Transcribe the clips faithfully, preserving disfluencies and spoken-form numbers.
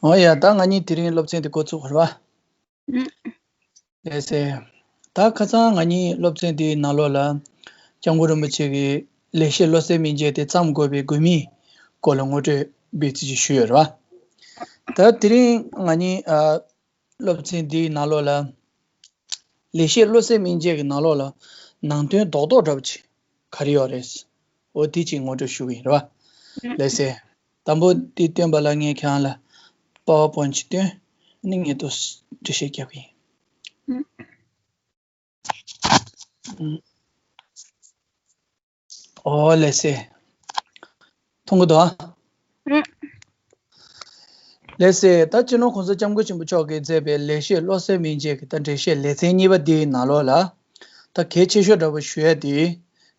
འོ་ཡ། ད་ང་གཉིས་དེ་རིང་སློབ་ཚན་དེ་འགོ་ཚུགས་པ་རེད་པ། ལགས་སེ། ད་ཁ་སང་ང་གཉིས་སློབ་ཚན་དེའི་ནང་ལོགས་ལ་སྐྱབས་མགོན་རིན་པོ་ཆེ་གིས་ལེགས་བཤད་བློ་གསལ་སྨིན་བྱེད་དེ་བརྩམ་དགོས་པའི་དགོས་དམིགས་སྐོར་ལ་ངོ་སྤྲོད་སྦེ་ཅིག་ཞུས་ཡོད་རེད་པ། ད་དེ་རིང་ང་གཉིས་ཨ། སློབ་ཚན་འདིའི་ནང་ལོགས་ལ་ལེགས་བཤད་བློ་གསལ་སྨིན་བྱེད་ཀྱི་ནང་ལོགས་ལ་ནང་དོན་རྡོག་རྡོག་འདྲ་པོ་ཅིག་ག་རེ་ཡོད་རེད། འོ་དེ་ཅིག་ངོ་སྤྲོད་ཞུ་གི་ཡིན་རེད་པ། ལགས་སེ། དང་པོ་དེ་སྟོན་པ་ལ་ངས་ཁྱེད་རང་ལ་པ་ཝར་པོའིན་ཅིག་སྟོན། ཨ་ནི་ངས་ཏོག་ཙམ་འགྲེལ་བཤད་རྒྱབ་གི་ཡིན། ཨོ་ལགས་སེ། མཐོང་གི་འདུག་ཨ། ལགས་སེ། ད་སྤྱི་ནོར་༸གོང་ས་༸སྐྱབས་མགོན་ཆེན་པོ་མཆོག་གིས་མཛད་པའི་ལེགས་བཤད་བློ་གསལ་སྨིན་བྱེད་ཀྱི་ད་འགྲེལ་བཤད་ལེ་ཚན་གཉིས་པ་འདིའི་ནང་ལོགས་ལ། ད་གལ་ཆེ་ཤོས་འདྲ་པོ་ཞུ་ཡ་དེ།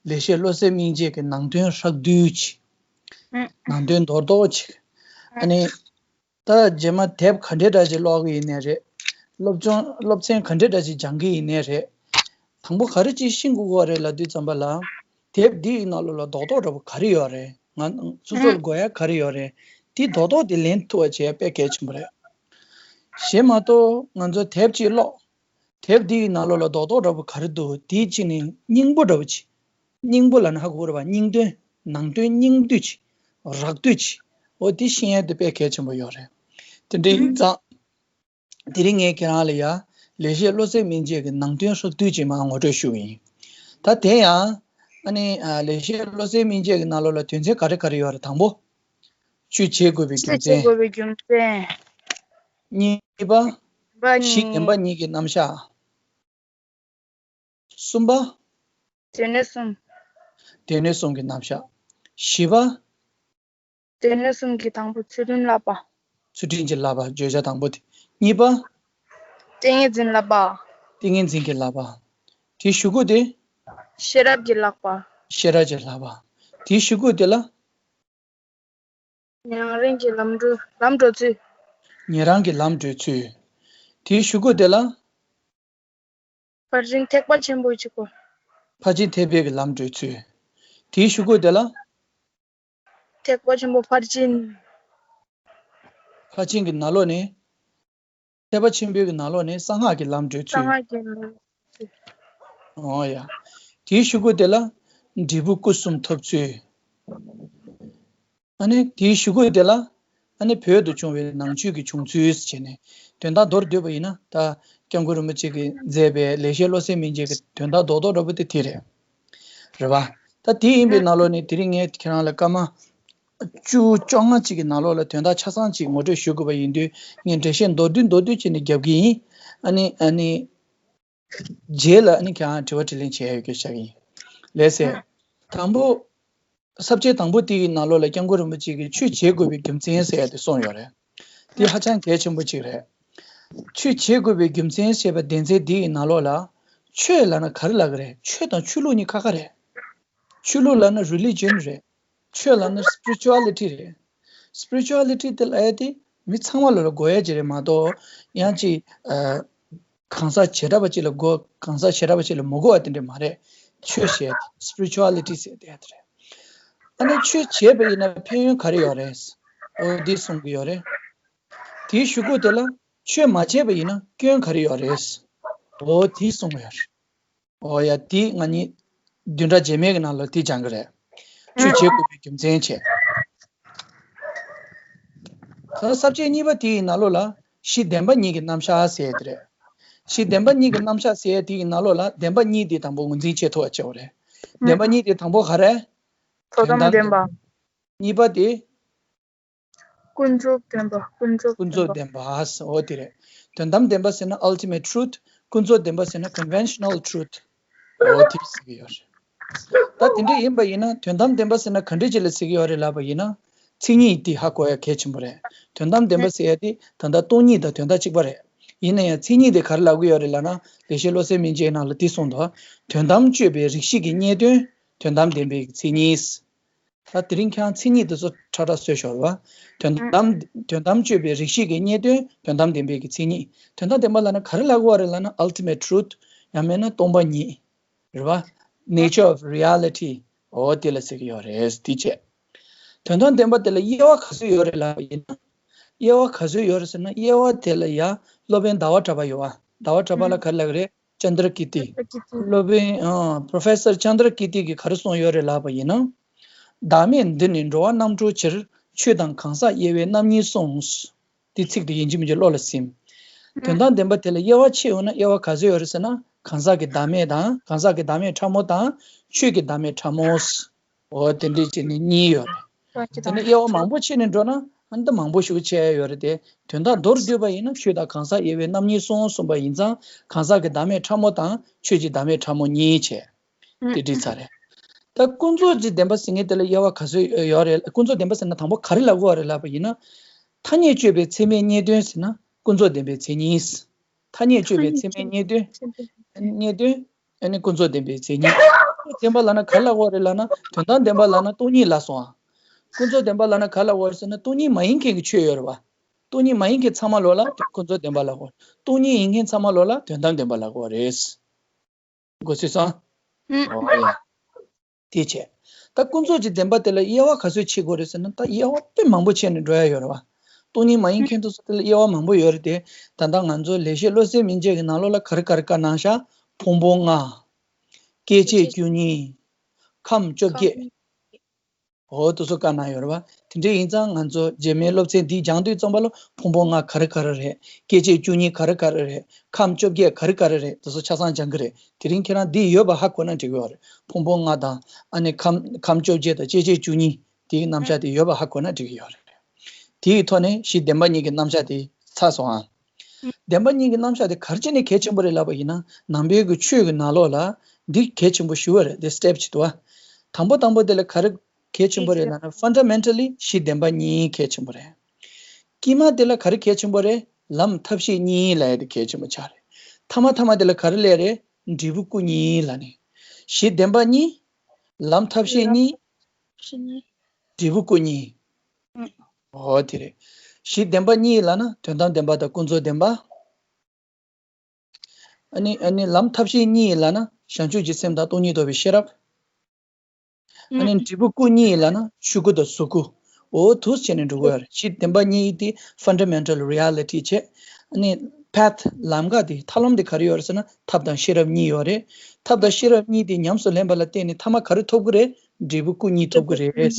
ལེགས་བཤད་བློ་གསལ་སྨིན་བྱེད་ཀྱི་ནང་དོན་ཧྲག་བསྡུས་ཅིག་ནང་དོན་རྡོག་རྡོག་ཅིག་ཨ་ནི། ད་རྗེས་མ་དེབ་ག་འདྲའི་འདྲ་ཞིག་ཀློག་གི་ཡིན་ནའི་རེད། སློབ་སྦྱོང་སློབ་ཚན་ག་འདྲའི་འདྲ་ཞིག་སྦྱང་གི་ཡིན་ནའི་རེད། དང་པོ་ག་རེ་ཅིག་ཤེས་དགོས་ཀྱི་རེད་ལབ་དུས་ཙམ་པ་ལ། དེབ་འདི་ཡི་ནང་ལོགས་ལ་རྡོག་རྡོག་འདྲ་པོ་ག་རེ་ཡོད་རེད། ང་སོ་སོར་དགོས་ཡ་ག་རེ་ཡོད་རེད། དེ་རྡོག་རྡོག་དེ་ལེན་ཐུབ་པ་བྱེད་ཡ་དཔེ་གལ་ཆེན་པོ་རེད། གཞན་མ་གཏོགས་ང་ཚོ་དེབ་ཅིག་ཀློག་དེབ་འདི་ཡི་ནང་ལོགས་ལ་རྡོག་རྡོག་འདྲ་པོ་ག་རེ་འདུག་དེའི་ཅིག་ནི་སྙིང་པོ་འདྲ་པོ་ཅིག་སྙིང་པོ་ལབ་ན་ཧ་གོ་རེད་པ། སྙིང་དོན། ནང་དོན་སྙིང་བསྡུས་ཅིག་རགས་བསྡུས་ཅིག་འོ་དེ་ཤེས་ཡ་དེ་དཔེ་གལ་ཆེན་པོ་ཡོད་རེད། དེ་འདྲ་ཡིན་ཙང་། དེ་རིང་ངས་ཁྱེད་རང་ལ་ཡ། ལེགས་བཤད་བློ་གསལ་སྨིན་བྱེད་ཀྱི་ནང་དོན་ཧྲག་བསྡུས་ཅིག་མར་ངོ་སྤྲོད་ཞུ་གི་ཡིན། ད་དེ་ཡང་། ཨ་ནི་ཨ། ལེགས་བཤད་བློ་གསལ་སྨིན་བྱེད་ཀྱི་ནང་ལོགས་ལ་དོན་ཚན་ག་རེ་ག་རེ་ཡོད་རེད། དང་པོ། ཆོས་བྱེད་དགོས་པའི་རྒྱུ་མཚན། ཆོས་བྱེད་དགོས་པའི་རྒྱུ་མཚན། གཉིས་པ། པ་གཞི་གཉིས། བདེན་པ་གཉིས་ཀྱི་རྣམ་གཞག་གསུམ་པ། སྡེ་སྣོད་གསུམ། སྡེ་སྣོད་གསུམ་གྱི་རྣམ་གཞག་བཞི་པ། སྡེ་སྣོད་གསུམ་གྱི་དང་པོ་ཚུལ་ཁྲིམས་བསླབ་པ། ཚུལ་ཁྲིམས་ཀྱི་བསླབ་པ་བརྗོད་བྱ་དང་པོ་དེ། གཉིས་པ། ཏིང་ངེ་འཛིན་བསླབ་པ། ཏིང་ངེ་འཛིན་གྱི་བསླབ་པ། དེའི་གཞུག་གུ་དེ། ཤེས་རབ་ཀྱི་བསླབ་པ། ཤེས་རབ་ཀྱི་བསླབ་པ། དེའི་གཞུག་གུ་དེ་ལ། ཉན་རང་གི་ལམ་འགྲོ་ལམ་འགྲོ་ཚུལ། ཉན་རང་གི་ལམ་བགྲོད་ཚུལ། དེའི་གཞུག་གུ་དེ་ལ། ཕར་ཕྱིན་ཐེག་པ་ཆེན་པོའི་གཅིག་པོ། ཕར་ཕྱིན་ཐེག་པའི་གི་ལམ་བགྲོད་ཚུལ། དེའི་གཞུག་གུ་དེ་ལ། ཐེག་པ་ཆེན་པོ་ཕར་ཕྱིན། ཕར་ཕྱིན་གྱི་ནང་ལོགས་ནས། ཐེག་པ་ཆེན་པོའི་གི་ནང་ལོགས་ནས་གསང་སྔགས་ཀྱི་ལམ་བགྲོད་ཚུལ། གསང་སྔགས་ཀྱི་ལམ། ཨོ་ཡ། དེའི་གཞུག་གུ་དེ་ལ། འབྲས་བུ་སྐུ་གསུམ་ཐོབ་ཚུལ། ཨ་ནི་དེའི་གཞུག་གུ་དེ་ལ། ཨ་ནི་བོད་དུ་བྱུང་བའི་ནང་ཆོས་ཀྱི་བྱུང་ཚུལ་ཟེར་བྱས་ནས། དོན་དག་མདོར་བསྡུས་པ་ཡིན་ན། ད་སྐྱབས་མགོན་རིན་པོ་ཆེ་གིས་མཛད་པའི་ལེགས་བཤད་བློ་གསལ་སྨིན་བྱེད་ཀྱི་དོན་དག་རྡོག་རྡོག་འདྲ་པོ་དེ་དེ་རེད། རེད་པ། ད་དེ་ཡིན་པའི་ནང་ལོགས་ནས་དེ་རིང་ངས་ཁྱེད་རང་ལ་སྐར་མ། བཅུ་བཅོ་ལྔ་ཅིག་གི་ནང་ལོགས་ལ་དོན་དག་ཆ་ཚང་ཅིག་ངོ་སྤྲོད་ཞུ་དགོས་པ་ཡིན་དུས། ངས་འགྲེལ་བཤད་མདོར་བསྡུས་མདོར་བསྡུས་བྱས་ནས་རྒྱབ་ཀྱི་ཡིན། ཨ་ནི་ཨ་ནི། རྗེས་ལ་ཨ་ནི་ཁྱེད་རང་དྲི་བ་དྲིས་ལན་བྱེད་ཡ་ཡོད་སྐད་ཆ་ཡིན། ལགས་སེ། ཨ། དང་པོ། ས་བཅད་དང་པོ་དེ་ཡི་ནང་ལོགས་ལ་སྐྱབས་མགོན་རིན་པོ་ཆེ་གིས་ཆོས་བྱེད་དགོས་པའི་རྒྱུ་མཚན་ཟེར་ཡ་དེ་གསུངས་ཡོད་རེད། དེ་ཧ་ཅང་གལ་ཆེན་པོ་གཅིག་རེད། ཆོས་བྱེད་དགོས་པའི་རྒྱུ་མཚན་ཞེས་པའི་སྡེ་ཚན་འདི་ཡི་ནང་ལོགས་ལ། ཆོས་ལབ་ན་ག་རེ་ལབ་ཀྱི་རེད། ཆོས་དང་ཆོས་ལུགས་གཉིས་ཁ་ཁ་རེད། ཆོས་ལུགས་ལབ་ན་རི་ལི་ཇན་རེད། ཆོས་ལབ་ན་སི་པི་རི་ཅུ་ཨ་ལི་ཊི་རེད། སི་པི་རི་ཅུ་ཨ་ལི་ཊི་དེ་ལབ་ཡ་དེ་མི་ཚང་མ་ལ་ལ་དགོས་ཡ་ཅིག་རེད་མ་གཏོགས། ཡང་ཅིག་ཨ། གང་ཟག་བྱེ་བྲག་པ་ཅིག་ལ་དགོས། གང་ཟག་བྱེ་བྲག་པ་ཅིག་ལ་མི་དགོས་པ་དེ་འདྲ་མ་རེད། ཆོས་ཟེར་ཡ་དེ། སི་པི་རི་ཅུ་ཨ་ལི་ཊི་ཟེར་ཡ་དེ་རེད། ཨ་ནི་ཆོས་བྱས་པ་ཡིན་ན་ཕན་ཡོན་ག་རེ་ཡོད་རེད། འོ་འདི་གསུང་གི་ཡོད་རེད། དེའི་གཞུག་གུ་དེ་ལ་ཆོས་མ་བྱས་པ་ཡིན་ན་སྐྱོན་ག་རེ་ཡོད་རེད། འོ་དེ་གསུང་གི་ཡོད་རེད། འོ་ཡ། དེ་ང་གཉིས་བདུན་ཕྲག་རྗེས་མའི་གི་ནང་ལ་དེ་སྦྱང་གི་རེད། ཆོས་བྱེད་དགོས་པའི་རྒྱུ་མཚན་བྱས། ད་ས་བཅད་གཉིས་པ་དེའི་ནང་ལོགས་ལ་གཞི་བདེན་པ་གཉིས་ཀྱི་རྣམ་གཞག་ཟེར་ཡ་དེ་རེད། གཞི་བདེན་པ་གཉིས་ཀྱི་རྣམ་གཞག་ཟེར་ཡ་དེའི་ནང་ལོགས་ལ་བདེན་པ་གཉིས་དེ་དང་པོ་ངོས་འཛིན་བྱེད་ཐུབ་པ་བྱེད་དགོས་རེད། བདེན་པ་གཉིས་དེ་དང་པོ་ག་རེ། དོན་དམ་བདེན་པ། གཉིས་པ་དེ། ཀུན་རྫོབ་བདེན་པ། ཀུན་རྫོབ་ཀུན་རྫོབ་བདེན་པ། བདེན་པ། འོ་དེ་རེད། དོན་དམ་བདེན་པ་ཟེར་ན་ultimate truth། ཀུན་རྫོབ་བདེན་པ་ཟེར་ན་conventional truth། འོ་དེ་ཟེར་གྱི་ཡོད་རེད། ད་དེ་འདྲ་ཡིན་པ་ཡིན་ན་དོན་དམ་བདེན་པ་ཟེར་ན་ག་འདྲ་ཅིག་ལ་ཟེར་གྱི་ཡོད་རེད་ལབ་པ་ཡིན་ན། མཚན་ཉིད་དེ་ཧ་གོ་ཡ་གལ་ཆེན་པོ་རེད། དོན་དམ་བདེན་པ་ཟེར་ཡ་དེ་ད་ལྟ་སྟོང་ཉིད་དང་དོན་དག་གཅིག་པ་རེད། ཡིན་ན་ཡང་མཚན་ཉིད་དེ་ག་རེ་ལབ་ཀྱི་ཡོད་རེད་ལབ་ན། ལེགས་བཤད་བློ་གསལ་སྨིན་བྱེད་ནང་ལ་དེ་གསུངས་འདུག་དོན་དམ་དཔྱོད་པའི་རིགས་ཤེས་ཀྱི་རྙེད་དོན་དོན་དམ་བདེན་པའི་མཚན་ཉིད། ད་དེ་རིང་ཁྱེད་རང་མཚན་ཉིད་དེ་ཚོ་ཁྲ་ཁྲ་བཟོས་ཤོག་རེད་པ། དོན་དམ། དོན་དམ་དཔྱོད་པའི་རིགས་ཤེས་ཀྱི་རྙེད་དོན་དོན་དམ་བདེན་པའི་གི་མཚན་ཉིད། དོན་དམ་བདེན་པ་ལབ་ན་ག་རེ་ལབ་དགོས་པ་རེད་ལབ་ན་ultimate truth། ཡང་མིན་ན་སྟོང་པ་ཉིད། རེད་པ། nature of reality། འོ་དེ་ལ་ཟེར་གྱི་ཡོད་རེད། དེ་བྱས། དོན་དམ་བདེན་པ་དེ་ལ་དབྱེ་བ་ག་ཚོད་ཡོད་རེད་ལབ་པ་ཡིན་ན། དབྱེ་བ་ག་ཚོད་ཡོད་རེད་ཟེར་ན། དབྱེ་བ་དེ་ལ་ཡ་སློབ་དཔོན་ཟླ་བ་གྲགས་པ་ཡོད་པ། ཟླ་བ་གྲགས་པ་ལ་ག་རེ་ལབ་ཀྱི་རེད། ཅན་དྲ་ཀིརྟི། སློབ་དཔོན་ཨ་Professor ཅན་དྲ་ཀིརྟི་གིས་ག་རེ་གསུངས་ཡོད་རེད་ལབ་པ་ཡིན་ན། བདག་མེད་འདི་ནི་འགྲོ་བ་རྣམ་གྲོལ་ཕྱིར། ཆོས་དང་གང་ཟག་དབྱེ་བས་རྣམ་གཉིས་གསུངས། འདི་ཚིག་དེ་ཡིན་གཅིག་མིན་གཅིག་བློ་ལ་ཟིན། དོན་དམ་བདེན་པ་དེ་ལ་དབྱེ་བ་ཕྱེ་ཡོང་ན། དབྱེ་བ་ག་ཚོད་ཡོད་རེད་ཟེར་ན། གང་ཟག་གི་བདག་མེད་དང་། གང་ཟག་གི་བདག་མེད་ཕྲ་མོ་དང་། ཆོས་ཀྱི་བདག་མེད་ཕྲ་མོ། འོ་དེ་འདྲས་བྱས་ནས་གཉིས་ཡོད་རེད། དེ་ནས་དབྱེ་བ་མང་པོ་ཕྱེ་ནས་འགྲོ་ན། ཨ་ནི་ད་མང་པོ་ཞིག་ཕྱེ་ཡ་ཡོད་རེད་དེ། དོན་དག་མདོར་བསྡུས་པ་ཡིན་ན། ཆོས་དང་གང་ཟག་དབྱེ་བས་རྣམ་གཉིས་གསུངས་གསུངས་པ་ཡིན་ཙང་། གང་ཟག་གི་བདག་མེད་ཕྲ་མོ་དང་། ཆོས་ཀྱི་བདག་མེད་ཕྲ་མོ་གཉིས་བྱས། དེ་འགྲིག་ཚར་རེད། ད་ཀུན་རྫོབ་ཀྱི་བདེན་པ་ཟེར་མཁན་དེ་ལ་དབྱེ་བ་ག་ཚོད་ཡོད་རེད། ཀུན་རྫོབ་བདེན་པ་ཟེར་ན་དང་པོ་ག་རེ་ལབ་དགོས་རེད་ལབ་པ་ཡིན་ན། ཐ་སྙད་དཔྱོད་པའི་ཚད་མའི་རྙེད་དོན་ཟེར་ན་ཀུན་རྫོབ་བདེན་པའི་མཚན་ཉིད། ཐ་སྙད་དཔྱོད་པའི་ཚད་མའི་རྙེད་དོན། རྙེད་དོན། ཨ་ནི་ཀུན་རྫོབ་བདེན་པའི་མཚན་ཉིད། ཀུན་རྫོབ་བདེན་པ་ལབ་ན་ག་རེ་ལབ་དགོས་རེད་ལབ་ན། དོན་དམ་བདེན་པ་ལབ་ན་སྟོང་ཉིད་ལབ་སོང་ཨ། ཀུན་རྫོབ་བདེན་པ་ལབ་ན་ག་རེ་ལབ་དགོས་རེད་ཟེར་ན། སྟོང་ཉིད་མ་ཡིན་མཁན་གྱི་ཆོས་ཡོད་རེད་པ། སྟོང་ཉིད་མ་ཡིན་མཁན་ཚང་མ་ལོག་ལ་ཀུན་རྫོབ་བདེན་པ་ལབ་དགོས། སྟོང་ཉིད་ཡིན་མཁན་ཚང་མ་ལོག་ལ་དོན་དམ་བདེན་པ་ལབ་དགོས་རེད། མགོ་ཚོས་སོང་། ཨུམ། ཨོ་ཡ། དེ་བྱས། ད་ཀུན་རྫོབ་ཀྱི་བདེན་པ་དེ་ལ་དབྱེ་བ་ག་ཚོད་ཕྱེ་དགོས་རེད་ཟེར་ན། ད་དབྱེ་བ་དཔེ་མང་པོ་ཕྱེ་ནས་འགྲོ་ཡ་ཡོད་རེད་པ། སྟོང་ཉིད་མ་ཡིན་མཁན་དེ་ཚོ་དེ་ལ་དབྱེ་བ་མང་པོ་ཡོད་རེད་དེ། ད་ལྟ་ང་ཚོ་ལེགས་བཤད་བློ་གསལ་སྨིན་བྱེད་ཀྱི་ནང་ལོགས་ལ་ག་རེ་ག་རེ་བཀའ་གནང་ཤག་ཕུང་པོ་ལྔ། སྐྱེ་མཆེད་བཅུ་གཉིས། ཁམས་བཅོ་བརྒྱད། འོ་དེ་ཚོ་བཀའ་གནང་ཡོད་རེད་པ། དེ་འདྲ་ཡིན་ཙང་ང་ཚོ་རྗེས་མའི་སློབ་ཚན་འདི་སྦྱང་དུས་ཙམ་པ་ལ་ཕུང་པོ་ལྔ་ག་རེ་ག་རེ་རེད། སྐྱེ་མཆེད་བཅུ་གཉིས་ག་རེ་ག་རེ་རེད། ཁམས་བཅོ་བརྒྱད་ག་རེ་ག་རེ་རེད། དེ་ཚོ་ཆ་ཚང་སྦྱང་གི་རེད། དེ་རིང་ཁྱེད་རང་འདི་ཡོད་པ་ཧ་གོ་ན་འགྲིག་གི་ཡོད་རེད། ཕུང་པོ་ལྔ་དང་། ཨ་ནི་ཁམས་ཁམས་བཅོ་བརྒྱད་དང་སྐྱེ་མཆེད་བཅུ་གཉིས་དེའི་རྣམ་གཞག་དེ་ཡོད་པ་ཧ་གོ་ན་འགྲིག་གི་ཡོད་རེད། དེའི་ཐོག་ནས་གཞི་བདེན་པ་གཉིས་ཀྱི་རྣམ་གཞག་དེ་ཚར་སོང་ཨ། བདེན་པ་གཉིས་ཀྱི་རྣམ་གཞག་དེ་ག་རེ་བྱས་ནས་གལ་ཆེན་པོ་རེད་ལབ་པ་ཡིན་ན། ནང་པའི་གི་ཆོས་ཀྱི་ནང་ལོགས་ལ་འདི་གལ་ཆེན་པོ་ཞེ་པོ་རེད། འདི་སི་ཊེབ་ཅིག་འདུག་པ། དང་པོ་དང་པོ་དེ་ལ་ག་རེ་གལ་ཆེན་པོ་རེད་ལབ་ན། ཕན་ཌ་མེན་ཊ་ལི་གཞི་བདེན་པ་གཉིས་གལ་ཆེན་པོ་རེད། དཀྱིལ་མ་དེ་ལ་ག་རེ་གལ་ཆེན་པོ་རེད། ལམ་ཐབས་ཤེས་གཉིས་ལབ་ཡ་དེ་གལ་ཆེན་པོ་ཆགས་རེད། ཐ་མ་ཐ་མ་དེ་ལ་ག་རེ་སླེབས་རེད། འབྲས་བུ་སྐུ་གཉིས་ལབ་ནས། གཞི་བདེན་པ་གཉིས། ལམ་ཐབས་ཤེས་གཉིས། འབྲས་བུ་སྐུ་གཉིས། འོ་དེ་རེད། གཞི་བདེན་པ་གཉིས་ལབ་ན་དོན་དམ་བདེན་པ་དང་ཀུན་རྫོབ་བདེན་པ། ཨ་ནི་ཨ་ནི་ལམ་ཐབས་ཤེས་གཉིས་ལབ་ན་བྱང་ཆུབ་ཀྱི་སེམས་དང་སྟོང་ཉིད་རྟོགས་པའི་ཤེས་རབ། ཨ་ནི་འབྲས་བུ་སྐུ་གཉིས་ལབ་ན་ཆོས་སྐུ་དང་གཟུགས་སྐུ། འོ་འདུག་སེ་བྱས་ནས་འགྲོ་གི་ཡོད་རེད། གཞི་བདེན་པ་གཉིས་དེ་ཕན་ཌ་མེན་ཊལ་རི་ཡ་ལི་ཊི་བྱས། ཨ་ནི་པཱཐ་ལམ་ཁ་དེ་ཐབས་ལམ་དེ་ག་རེ་ཡོད་རེད་ཟེར་ན། ཐབས་དང་ཤེས་རབ་གཉིས་ཡོད་རེད། ཐབས་དང་ཤེས་རབ་གཉིས་དེ་ཉམས་སུ་ལེན་པ་ལ་བརྟེན་ནས་ཐ་མ་ག་རེ་ཐོབ་ཀྱི་རེད། འབྲས་བུ་སྐུ་གཉིས་ཐོབ་ཀྱི་རེད།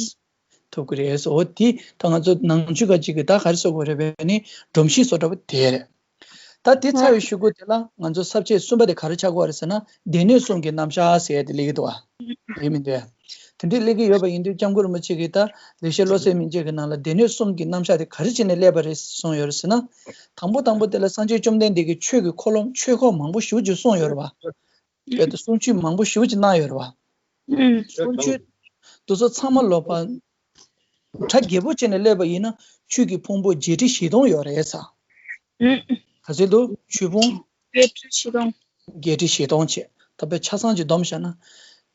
ཐོབ་ཀྱི་རེད། འོ་དེ་ད་ང་ཚོ་ནང་ཆོས་ཁ་ཅིག་གིས་ད་ག་རེ་ཟེར་དགོས་རེད་པས་ནི། སྒྲོམ་གཞི་བཟོ་འདྲ་པོ་དེ་རེད། ད་དེ་ཚར་བའི་གཞུག་གུ་དེ་ལ་ང་ཚོ་ས་བཅད་གསུམ་པ་དེ་ག་རེ་ཆགས་ཀྱི་ཡོད་རེད་ཟེར་ན། སྡེ་སྣོད་གསུམ་གྱི་རྣམ་གཞག་ཟེར་ཡ་དེ་སླེབས་ཀྱི་འདུག་པ། ཡིན་མི་འདུག་ཡ། དེ་འདྲས་སླེབས་ཀྱི་ཡོད་པ་ཡིན་དུས་སྐྱབས་མགོན་རིན་པོ་ཆེ་གིས་ད་ལེགས་བཤད་བློ་གསལ་སྨིན་བྱེད་ཀྱི་ནང་ལ་སྡེ་སྣོད་གསུམ་གྱི་རྣམ་གཞག་དེ་ག་རེ་བྱས་ནས་སླེབས་པ་རེད་གསུངས་ཡོད་རེད་ཟེར་ན། དང་པོ་དང་པོ་དེ་ལ་སངས་རྒྱས་བཅོམ་ལྡན་འདས་ཀྱིས་ཆོས་ཀྱི་འཁོར་ལོ་ཆོས་འཁོར་མང་པོ་ཞེ་པོ་ཅིག་གསུངས་ཡོད་རེད་པ། དཔེ་ད་གསུང་ཆོས་མང་པོ་ཞེ་པོ་ཅིག་གནང་ཡོད་རེད་པ། ཨུམ། གསུང་ཆོས་དེ་ཚོ་ཚང་མ་ལོག་པ། གྲ་རྒྱས་པོ་བྱས་ནས་སླེབས་པ་ཡིན་ན་ཆོས་ཀྱི་ཕུང་པོ་བརྒྱད་ཁྲི་བཞི་སྟོང་ཡོད་རེད་ས། ཨུམ། ག་ཚོད་འདུག་ཆོས་ཕུང་། བརྒྱད་ཁྲི་བཞི་སྟོང་། བརྒྱད་ཁྲི་བཞི་སྟོང་བྱས། ད་དཔེ་ཆ་ཚང་ཅིག་བསྡོམས་བཞག་ན།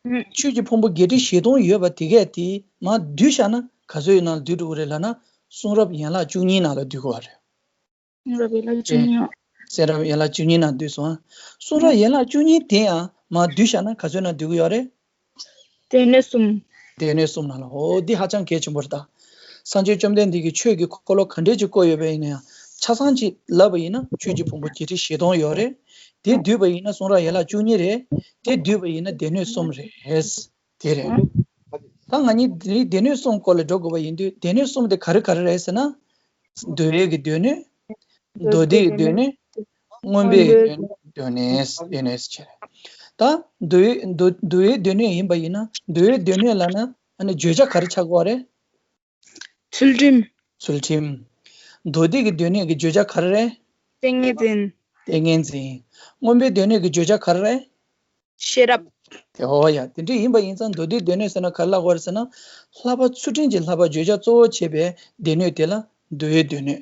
ཨུམ། ཆོས་ཀྱི་ཕུང་པོ་བརྒྱད་ཁྲི་བཞི་སྟོང་ཡོད་པ་དེ་གས་དེ་མར་བསྡུས་བཞག་ན་ག་ཚོད་ཡོད་ནང་ལ་འདུས་འགྲོ་གི་རེད་ལབ་ན། གསུང་རབ་ཡན་ལག་བཅུ་གཉིས་ནང་ལ་འདུས་དགོས་པ་རེད། གསུང་རབ་ཡན་ལག་བཅུ་གཉིས། གསུང་རབ་ཡན་ལག་བཅུ་གཉིས་ནང་འདུས་སོང་ཨ། གསུང་རབ་ཡན་ལག་བཅུ་གཉིས་དེ་ཡང་མར་བསྡུས་བཞག་ན་ག་ཚོད་ནང་འདུས་ཀྱི་ཡོད་རེད། སྡེ་སྣོད་གསུམ། སྡེ་སྣོད་གསུམ་ནང་ལ། འོ་འདི་ཧ་ཅང་གལ་ཆེན་པོ་རེད་ད། སངས་རྒྱས་བཅོམ་ལྡན་འདས་ཀྱིས་ཆོས་ཀྱི་འཁོར་ལོ་ག་འདྲས་ཅིག་བསྐོར་ཡོད་པ་ཡིན་ན་ཡང་། ཆ་ཚང་ཅིག་ལབ་པ་ཡིན་ན་ཆོས་ཀྱི་ཕུང་པོ་བརྒྱད་ཁྲི་བཞི་སྟོང་ཡོད་རེད། དེ་བསྡུས་པ་ཡིན་ན་གསུང་རབ་ཡན་ལག་བཅུ་གཉིས་རེད། དེ་བསྡུས་པ་ཡིན་ན་སྡེ་སྣོད་གསུམ་རེད། དེ་རེད། ད་ང་གཉིས་དེ་རིང་སྡེ་སྣོད་གསུམ་སྐོར་ལ་འགྲོ་དགོས་པ་ཡིན་དུས། སྡེ་སྣོད་གསུམ་དེ་ག་རེ་ག་རེ་རེད་ཟེར་ན། འདུལ་བའི་གི་སྡེ་སྣོད། མདོ་སྡེ་གི་སྡེ་སྣོད། མངོན་པའི་གི་སྡེ་སྣོད། སྡེ་སྣོད་ཟེར་རེད། ད་འདུལ་བའི་འདུལ་འདུལ་བའི་སྡེ་སྣོད་ཡིན་པ་ཡིན་ན། འདུལ་བའི་སྡེ་སྣོད་ལབ་ན་ཨ་ནི་བརྗོད་བྱ་ག་རེ་ཆགས་ཀྱི་ཡོད་རེད། ཚུལ་ཁྲིམས། ཚུལ་ཁྲིམས། མདོ་སྡེ་གི་སྡེ་སྣོད་ཀྱི་བརྗོད་བྱ་ག་རེ་རེད། ཏིང་ངེ་འཛིན། ཏིང་ངེ་འཛིན། མངོན་པའི་སྡེ་སྣོད་ཀྱི་བརྗོད་བྱ་ག་རེ་རེད། ཤེས་རབ། དེ་འོ་ཡ། དེ་འདྲ་ཡིན་པ་ཡིན་ཙང་མདོ་སྡེའི་སྡེ་སྣོད་ཟེར་ན་ག་རེ་ལབ་དགོས་རེད་ཟེར་ན། བསླབ་པ་ཚུལ་ཁྲིམས་ཀྱི་བསླབ་པ་བརྗོད་བྱ་གཙོ་བོ་བྱས་པའི་སྡེ་སྣོད་དེ་ལ་མདོ་སྡེའི་སྡེ་སྣོད།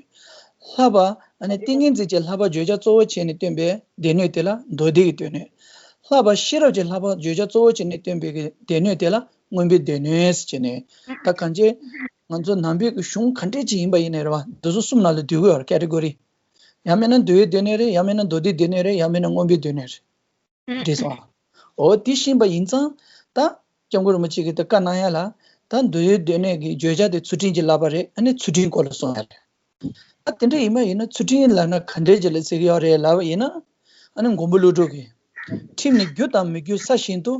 བསླབ་པ་ཨ་ནི་ཏིང་ངེ་འཛིན་གྱི་བསླབ་པ་བརྗོད་བྱ་གཙོ་བོ་བྱས་ནས་སྟོན་པའི་སྡེ་སྣོད་དེ་ལ་མདོ་སྡེ་གི་སྡེ་སྣོད། བསླབ་པ་ཤེས་རབ་ཀྱི་བསླབ་པ་བརྗོད་བྱ་གཙོ་བོ་བྱས་ནས་སྟོན་པའི་གི་སྡེ་སྣོད་དེ་ལ་མངོན་པའི་སྡེ་སྣོད་ཟེར་བྱས་ནས། ད་གང་ཅི་ང་ཚོ་ནང་པའི་གི་གཞུང་ག་འདྲས་ཅིག་ཡིན་པ་ཡིན་ནའི་རེད་བ། འདི་ཚོ་གསུམ་ནང་ལ་འདུས་ཀྱི་ཡོད་རེད། ཀེ་ཊི་གོ་རི། ཡང་མིན་ན་མདོའི་སྡེ་སྣོད་རེད། ཡང་མིན་ན་མདོ་སྡེའི་སྡེ་སྣོད་རེད། ཡང་མིན་ན་མངོན་པའི་སྡེ་སྣོད་རེད། འགྲིག་སོང་ཨ། འོ་དེ་ཤེས་པ་ཡིན་ཙང་། ད་སྐྱབས་མགོན་རིན་པོ་ཆེ་གིས་ད་བཀའ་གནང་ཡ་ལ། ད་མདོའི་སྡེ་སྣོད་ཀྱི་བརྗོད་བྱ་དེ་ཚུལ་ཁྲིམས་ཀྱི་བསླབ་པ་རེད། ཨ་ནི་ཚུལ་ཁྲིམས་སྐོར་ལ་གསུང་ཡ་རེད། ཨ་དེ་འདྲ་ཡིན་པ་ཡིན་ན་ཚུལ་ཁྲིམས་ལབ་ན་ག་འདྲའི་ཅིག་ལ་ཟེར་གྱི་ཡོད་རེད་ལབ་པ་ཡིན་ན། ཨ་ནི་མགོན་པོ་ཀླུ་སྒྲུབ་ཀྱིས། ཁྲིམས་ནི་རྒྱུ་དང་མི་རྒྱུ་ས་བཞིན་དུ།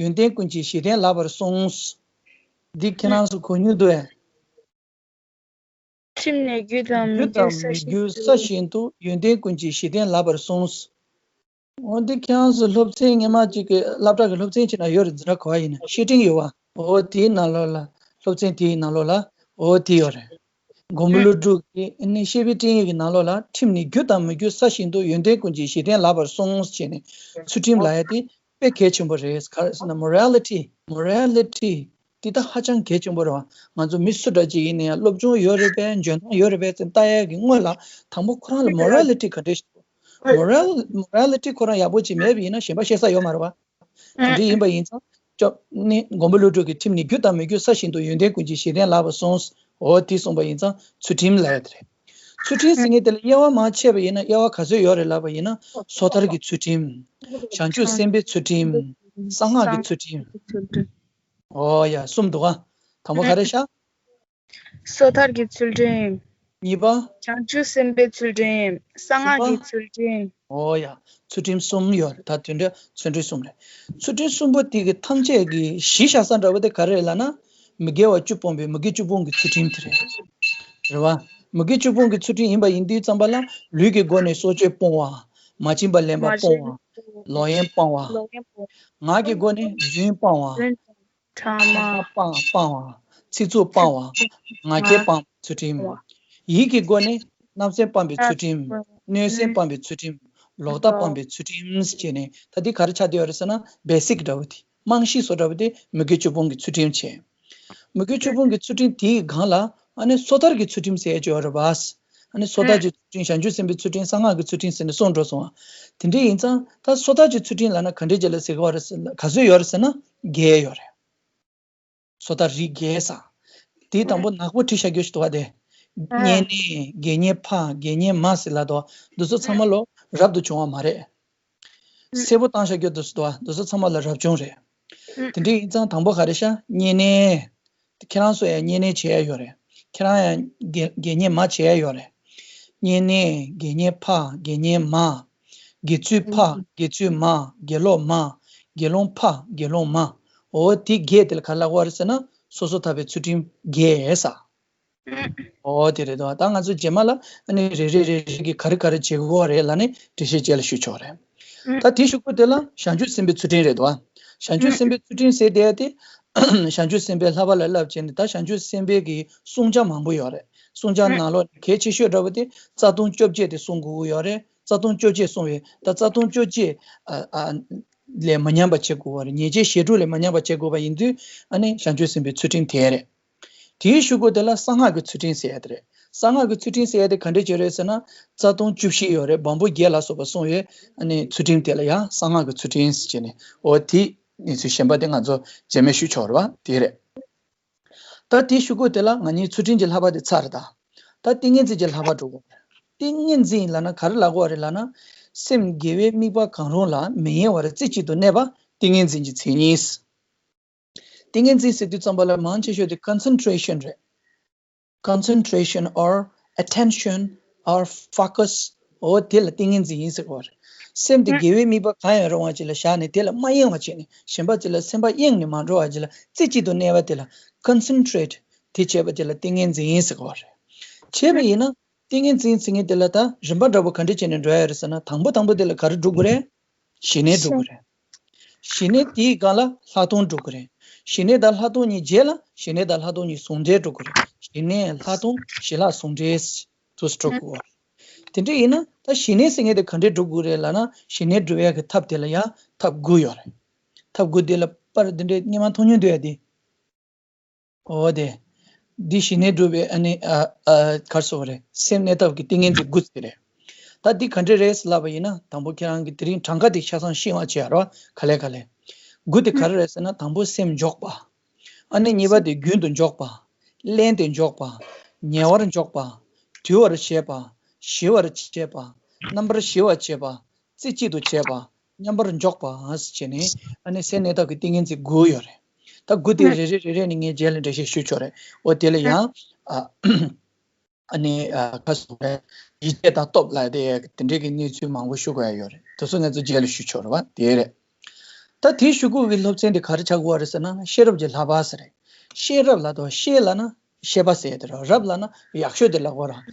ཡོན་ཏན་ཀུན་གྱི་གཞི་རྟེན་ལགས་པར་གསུངས། འདི་ཁྱེད་རང་ཚོ་གོ་མྱོང་འདུག་ཨེ། ཁྲིམས་ནི་རྒྱུ་དང་མི་རྒྱུ་ས་བཞིན་དུ། ཡོན་ཏན་ཀུན་གྱི་གཞི་རྟེན་ལགས་པར་གསུངས། འོ་འདི་ཁྱེད་རང་ཚོ་སློབ་ཚན་སྔོན་མ་གཅིག་གི་སློབ་གྲྭ་གི་སློབ་ཚན་གཅིག་ན་ཡོད་རེད། འཛིན་གྲྭ་ག་པར་ཡིན་ན་བཤེས་སྤྲིང་ཡོད་པ། འོ་དེའི་ནང་ལོགས་ལ། སློབ་ཚན་དེའི་ནང་ལོགས་ལ། འོ་དེ་ཡོད་རེད། མགོན་པོ་ཀླུ་སྒྲུབ་ཀྱིས་ནི་བཤེས་པའི་སྤྲིང་ཡིག་གི་ནང་ལོགས་ལ། ཁྲིམས་ནི་རྒྱུ་དང་མི་རྒྱུ་ས་བཞིན་དུ། ཡོན་ཏན་ཀུན་གྱི་གཞི་རྟེན་ལགས་པར་གསུངས་ཞེས་ནས་ཚུལ་ཁྲིམས་ལབ་ཡ་དེ་དཔེ་གལ་ཆེན་པོ་རེད། ག་རེ་ཟེར་ན་མོ་རལ་ཊི། མོ་རལ་ཊི་དེ་ད་ཧ་ཅང་གལ་ཆེན་པོ་རེད་བ། ང་ཚོ་མི་སུ་འདྲ་ཅིག་ཡིན་ན་ཡང་སློབ་སྦྱོང་ཡོད་རེད་པས། འཇོན་ཐང་ཡོད་རེད་པས་ཟེར་ལྟ་ཡ་གི་སྔོན་ལ་དང་པོ་ཁོ་རང་ལ་མོ་རལ་ཊི་ག་འདྲ་ཞིག་མོ་རལ། མོ་རལ་ཊི་ཁོ་རང་ཡག་པོ་ཅིག་མེད་པ་ཡིན་ན་གཞན་པ་བཤད་ས་ཡོད་མ་རེད་བ། དེ་འདྲ་ཡིན་པ་ཡིན་ཙང་། ཅོ་ནི་མགོན་པོ་ཀླུ་སྒྲུབ་ཀྱི་ཁྲིམས་ནི་རྒྱུ་དང་མི་རྒྱུ་ས་བཞིན་དུ། ཡོན་ཏན་ཀུན་གྱི་གཞི་རྟེན་ལགས་པར་གསུངས། འོ་དེ་གསུངས་པ་ཡིན་ཙང་ཚུལ་ཁྲིམས་ལབ་ཡ་དེ་རེད། ཚུལ་ཁྲིམས་ཟེར་མཁན་དེ་ལ་དབྱེ་བ་མར་ཕྱེ་བ་ཡིན་ན་དབྱེ་བ་ག་ཚོད་ཡོད་རེད་ལབ་པ་ཡིན་ན། སོ་ཐར་གྱི་ཚུལ་ཁྲིམས། བྱང་ཆུབ་སེམས་དཔའི་ཚུལ་ཁྲིམས། གསང་སྔགས་ཀྱི་ཚུལ་ཁྲིམས། འོ་ཡ་གསུམ་འདུག་ག་དང་པོ་ག་རེ་ཤག་སོ་ཐར་གྱི་ཚུལ་ཁྲིམས། གཉིས་པ། བྱང་ཆུབ་སེམས་དཔའི་ཚུལ་ཁྲིམས། གསང་སྔགས་ཀྱི་ཚུལ་ཁྲིམས། འོ་ཡ། ཚུལ་ཁྲིམས་གསུམ་ཡོད་རེད། ད་དེ་འདྲ་ཚུལ་ཁྲིམས་གསུམ་རེད། ཚུལ་ཁྲིམས་གསུམ་པོ་དེ་གི་ཐམས་ཅད་ཀྱི་གཞི་བཞག་ས་འདྲ་བོ་དེ་ག་རེ་རེད་ལབ་ན། མི་དགེ་བ་བཅུ་སྤོང་བའི་མི་དགེ་བཅུ་སྤོང་གི་ཚུལ་ཁྲིམས་དེ་རེད། རེད་བ། མི་དགེ་བཅུ་སྤོང་གི་ཚུལ་ཁྲིམས་ཡིན་པ་ཡིན་དུས་ཙམ་པ་ལ། ལུས་ཀྱི་སྒོ་ནས་སྲོག་གཅོད་སྤོང་བ། མ་བྱིན་པ་ལེན་པ་སྤོང་བ། ལོག་གཡེམ་སྤོང་བ། ངག་གི་སྒོ་ནས་རྫུན་སྤོང་བ། ཕྲ་མ་སྤང་སྤང་བ། ཚིག་རྩུབ་སྤང་བ། ང་རྒྱལ་སྤང་བའི་ཚུལ་ཁྲིམས། ཡིད་ཀྱི་སྒོ་ནས་བརྣབ་སེམས་སྤང་བའི་ཚུལ་ཁྲིམས། གནོད་སེམས་སྤང་བའི་ཚུལ་ཁྲིམས། ལོག་ལྟ་སྤང་བའི་ཚུལ་ཁྲིམས་བྱས་ནས། ད་འདི་ག་རེ་ཆགས་བསྡད་ཡོད་རེད་ཟེར་ན། བེ་སིག་འདྲ་བོ་དེ། རྨང་གཞི་བཟོ་འདྲ་བོ་དེ་མི་དགེ་བཅུ་སྤོང་གི་ཚུལ་ཁྲིམས་བྱས། མི་དགེ་བཅུ་སྤོང་གི་ཚུལ་ཁྲིམས་དེའི་སྒང་ལ། ཨ་ནི་སོ་ཐར་གྱི་ཚུལ་ཁྲིམས་ཟེར་ཡ་ཅིག་ཡོད་རེད་པ། ཨ་ནི་སོ་ཐར་གྱི་ཚུལ་ཁྲིམས། བྱང་ཆུབ་སེམས་དཔའི་ཚུལ་ཁྲིམས། གསང་སྔགས་ཀྱི་ཚུལ་ཁྲིམས་ཟེར་ནས་གསུངས་འགྲོ་སོང་བ། དེ་འདྲ་ཡིན་ཙང་ད་སོ་ཐར་གྱི་ཚུལ་ཁྲིམས་ལབ་ན་ག་འདྲའི་ཅིག་ལ་ཟེར་གྱི་ཡོད་རེད་ཟེར་ན། ག་ཚོད་ཡོད་རེད་ཟེར་ན། བརྒྱད་ཡོད་རེད། སོ་ཐར་རིགས་བརྒྱད་ཟེར། དེའི་དང་པོ་ནག་པོ་བྲིས་བཞག་རྒྱུ་ཞིག་འདུག་བ་དེ། བསྙེན་གནས། དགེ་བསྙེན་ཕ། དགེ་བསྙེན་མ་ཟེར་ལབ་འདུག་འདི་ཚོ་ཚང་མ་ལོ་རབ་ཏུ་བྱུང་བ་མ་རེད། སེར་པོ་བཏང་བཞག་རྒྱུ་འདི་ཚོ་འདུག་བ། འདི་ཚོ་ཚང་མ་ལ་རབ་བྱུང་རེད། དེ་འདྲ་ཡིན་ཙང་དང་པོ་ག་རེ་ཤག་བསྙེན་གནས། ཁྱེད་རང་ཚོ་ཡང་བསྙེན་གནས་བྱེད་ཡ་ཡོད་རེད། ཁྱེད་རང་ཡང་དགེ་དགེ་བསྙེན་མ་བྱེད་ཡ་ཡོད་རེད། བསྙེན་གནས། དགེ་བསྙེན་ཕ། དགེ་བསྙེན་མ། དགེ་ཚུལ་ཕ། དགེ་ཚུལ་མ། དགེ་སློང་མ། དགེ་སློང་མ། འོ་དེ་བརྒྱད་དེ་ལ་ག་རེ་ལབ་དགོས་རེད་ཟེར་ན། སོ་སོ་ཐར་པའི་ཚུལ་ཁྲིམས་བརྒྱད་ཟེར། འོ་དེ་རེད་དོ། ད་ང་ཚོ་རྗེས་མ་ལ་ཨ་ནི་རེ་རེ་རེ་རེ་གི་ག་རེ་ག་རེ་བྱེད་དགོས་རེད་ལབ་ནས་འགྲེལ་བཤད་རྗེས་ལ་ཞུ་ཆོག་རེད། ད་དེའི་གཞུག་གུ་དེ་ལ་བྱང་ཆུབ་སེམས་དཔའི་ཚུལ་ཁྲིམས་རེད་དོ། བྱང་ཆུབ་སེམས་དཔའི་ཚུལ་ཁྲིམས་ཟེར་དེ་དེ། བྱང་ཆུབ་སེམས་དཔའི་བསླབ་པ་ལ་བསླབ་བྱས་ནས། ད་བྱང་ཆུབ་སེམས་དཔའི་གི་བསྲུང་བྱ་མང་པོ་ཡོད་རེད། བསྲུང་བྱ་ནང་ལོགས་ནས་གལ་ཆེ་ཤོས་འདྲ་བོ་དེ་རྩ་ལྟུང་བཅོ་བརྒྱད་དེ་བསྲུང་དགོས་ཀྱི་ཡོད་རེད། རྩ་ལྟུང་བཅོ་བརྒྱད་བསྲུང་བའི། ད་རྩ་ལྟུང་བཅོ་བརྒྱད་ཨ་ཨ་ལས་མ་ཉམས་པ་བྱེད་དགོས་པ་རེད། ཉེས་བྱས་ཞེ་དྲུག་ལས་མ་ཉམས་པ་བྱེད་དགོས་པ་ཡིན་དུས། ཨ་ནི་བྱང་ཆུབ་སེམས་དཔའི་ཚུལ་ཁྲིམས་དེ་རེད། དེའི་གཞུག་གུ་དེ་ལ་གསང་སྔགས་ཀྱི་ཚུལ་ཁྲིམས་ཟེར་ཡ་དེ་རེད། གསང་སྔགས་ཀྱི་ཚུལ་ཁྲིམས་ཟེར་ཡ་དེ་ག་འདྲ་ཅིག་རེད་ཟེར་ན། རྩ་ལྟུང་བཅུ་བཞི་ཡོད་རེད། སྦོམ་པོ་བརྒྱད་ལ་སོགས་པ་གསུངས་པའི་ཨ་ནི་ཚུལ་ཁྲིམས་དེ་ལ་ཡང་གསང་སྔགས་ཀྱི་ཚུལ་ཁྲིམས་ཟེར་བྱས་ནས། འོ་དེ་གནས་ཚུལ་གཞན་པ་དེ་ང་ཚོ་རྗེས་མའི་ཞུ་ཆོག་རེད་བ། དེ་རེད། ད་དེའི་གཞུག་གུ་དེ་ལ་ང་གཉིས་ཚུལ་ཁྲིམས་ཀྱི་བསླབ་པ་དེ་ཚར་རེད་ད། ད་ཏིང་ངེ་འཛིན་གྱི་བསླབ་པ་འགྲོ་དགོས། ཏིང་ངེ་འཛིན་ལབ་ན་ག་རེ་ལབ་དགོས་རེད་ལབ་ན། སེམས་དགེ་བའི་དམིགས་པ་གང་རུང་ལ་མི་གཡེང་བར་རྩེ་གཅིག་ཏུ་གནས་པ་ཏིང་ངེ་འཛིན་གྱི་མཚན་ཉིད། ཏིང་ངེ་འཛིན་ཟེར་དུས་ཙམ་པ་ལ་མང་ཆེ་ཤོས་དེ་concentration རེད། Concentration or attention or focus. འོ་དེ་ལ་ཏིང་ངེ་འཛིན་ཡིན་ཟེར་གོ་རེད། སེམས་དེ་དགེ་བའི་དམིགས་པ་གང་ཡང་རུང་བ་ཅིག་ལ་བཞག་ནས། དེ་ལ་མ་གཡེང་བ་བྱས་ནས། གཞན་པ་ཅིག་ལ་སེམས་པ་གཡེང་ནས་མ་འགྲོ་བ་ཅིག་ལ་རྩེ་གཅིག་ཏུ་གནས་པ་དེ་ལ་concentrate དེ་བྱས་པ་དེ་ལ་ཏིང་ངེ་འཛིན་ཡིན་ཟེར་གོ་རེད། བྱས་པ་ཡིན་ན། ཏིང་ངེ་འཛིན་ཟེར་མཁན་དེ་ལ་ད་རིམ་པ་འདྲ་པོ་ག་འདྲ་བྱས་ནས་འགྲོ་ཡ་རེད་ཟེར་ན། དང་པོ་དང་པོ་དེ་ལ་ག་རེ་སྒྲུབ་དགོས་རེད། ཞི་གནས་སྒྲུབ་དགོས་རེད། ཞི་གནས་དེའི་སྒང་ལ་ལྷག་མཐོང་སྒྲུབ་དགོས་རེད། ཞི་གནས་དང་ལྷག་མཐོང་གཉིས་རྗེས་ལ། ཞི་གནས་དང་ལྷག་མཐོང་གཉིས་ཟུང་འབྲེལ་སྒྲུབ་དགོས་རེད། ཞི་གནས་ལྷག་མཐོང་ཞི་ལྷག་ཟུང་འབྲེལ་དུ་སྒྲུབ་དགོས་རེད། དེ་འདྲ་ཡིན་ན་ད་ཞི་གནས་ཟེར་མཁན་དེ་ག་འདྲས་སྒྲུབ་དགོས་རེད་ལབ་ན། ཞི་གནས་སྒྲུབ་ཡ་གི་ཐབས་དེ་ལ་ཡང་ཐབས་དགུ་ཡོད་རེད། ཐབས་དགུ་དེ་ལ་པར་དེ་འདྲས་སྔོན་མ་མཐོང་མྱོང་འདུག་ཡ་དེ། འོ་དེ། འདི་ཞི་གནས་སྒྲུབ་པའི་ཨ་ནི་ཨ་ཨ་ག་རེ་ཟེར་དགོས་རེད། སེམས་གནས་ཐབས་ཀྱི་ཏིང་ངེ་འཛིན་དགུ་དེ་རེད། ད་འདི་ག་འདྲ་རེད་ལབ་པ་ཡིན་ན། དང་པོ་ཁྱེད་རང་གིས་དེ་རིང་གྲངས་ཀ་དེ་ཆ་ཚང་ཤེས་པ་བྱེད་ཡ་རོགས། ག་ལེ་ག་ལེ། དགུ་དེ་ག་རེ་རེད་ཟེར་ན། དང་པོ་སེམས་འཇོག་པ། ཨ་ནི་གཉིས་པ་དེ་རྒྱུན་དུ་འཇོག་པ། བརླན་ཏེ་འཇོག་པ། ཉལ་བར་འཇོག་པ། དུལ་བར་བྱེད་པ། ཞི་བར་བྱེད་པ། རྣམ་པར་ཞི་བར་བྱེད་པ། རྩེ་གཅིག་ཏུ་བྱེད་པ། མཉམ་པར་འཇོག་པ་ཟེར་བྱས་ནས། ཨ་ནི་སེམས་གནས་ཐབས་ཀྱི་ཏིང་ངེ་འཛིན་དགུ་ཡོད་རེད། ད་དགུ་དེ་རེ་རེ་རེ་རེ་ནས་ངས་རྗེས་ལ་འགྲེལ་བཤད་ཞུ་ཆོག་རེད། འོ་དེ་ལ་ཡང་ཨ་ ཨ་ནི་ཨ་ཁ་སོ་རེད། ཡིད་ཆེས་དང་སྟོབས་ལ་དེ་དེ་འདྲའི་གི་གནས་ཚུལ་མང་པོ་ཞུ་དགོས་ཡ་ཡོད་རེད། དེ་ཚོ་ང་ཚོ་རྗེས་ལ་ཞུ་ཆོག་རེད་བ། དེ་རེད། ད་དེའི་གཞུག་གུ་གི་སློབ་ཚན་དེ་ག་རེ་ཆགས་ཀྱི་ཡོད་རེད་ཟེར་ན། ཤེས་རབ་ཀྱི་བསླབ་པ་ཟེར་རེད། ཤེས་རབ་ལབ་དུས། ཤེས་ལབ་ན་ཤེས་པ་ཟེར་དེ་རེད། རབ་ལབ་ན་ཡག་ཤོས་དེ་ལབ་དགོས་རེད།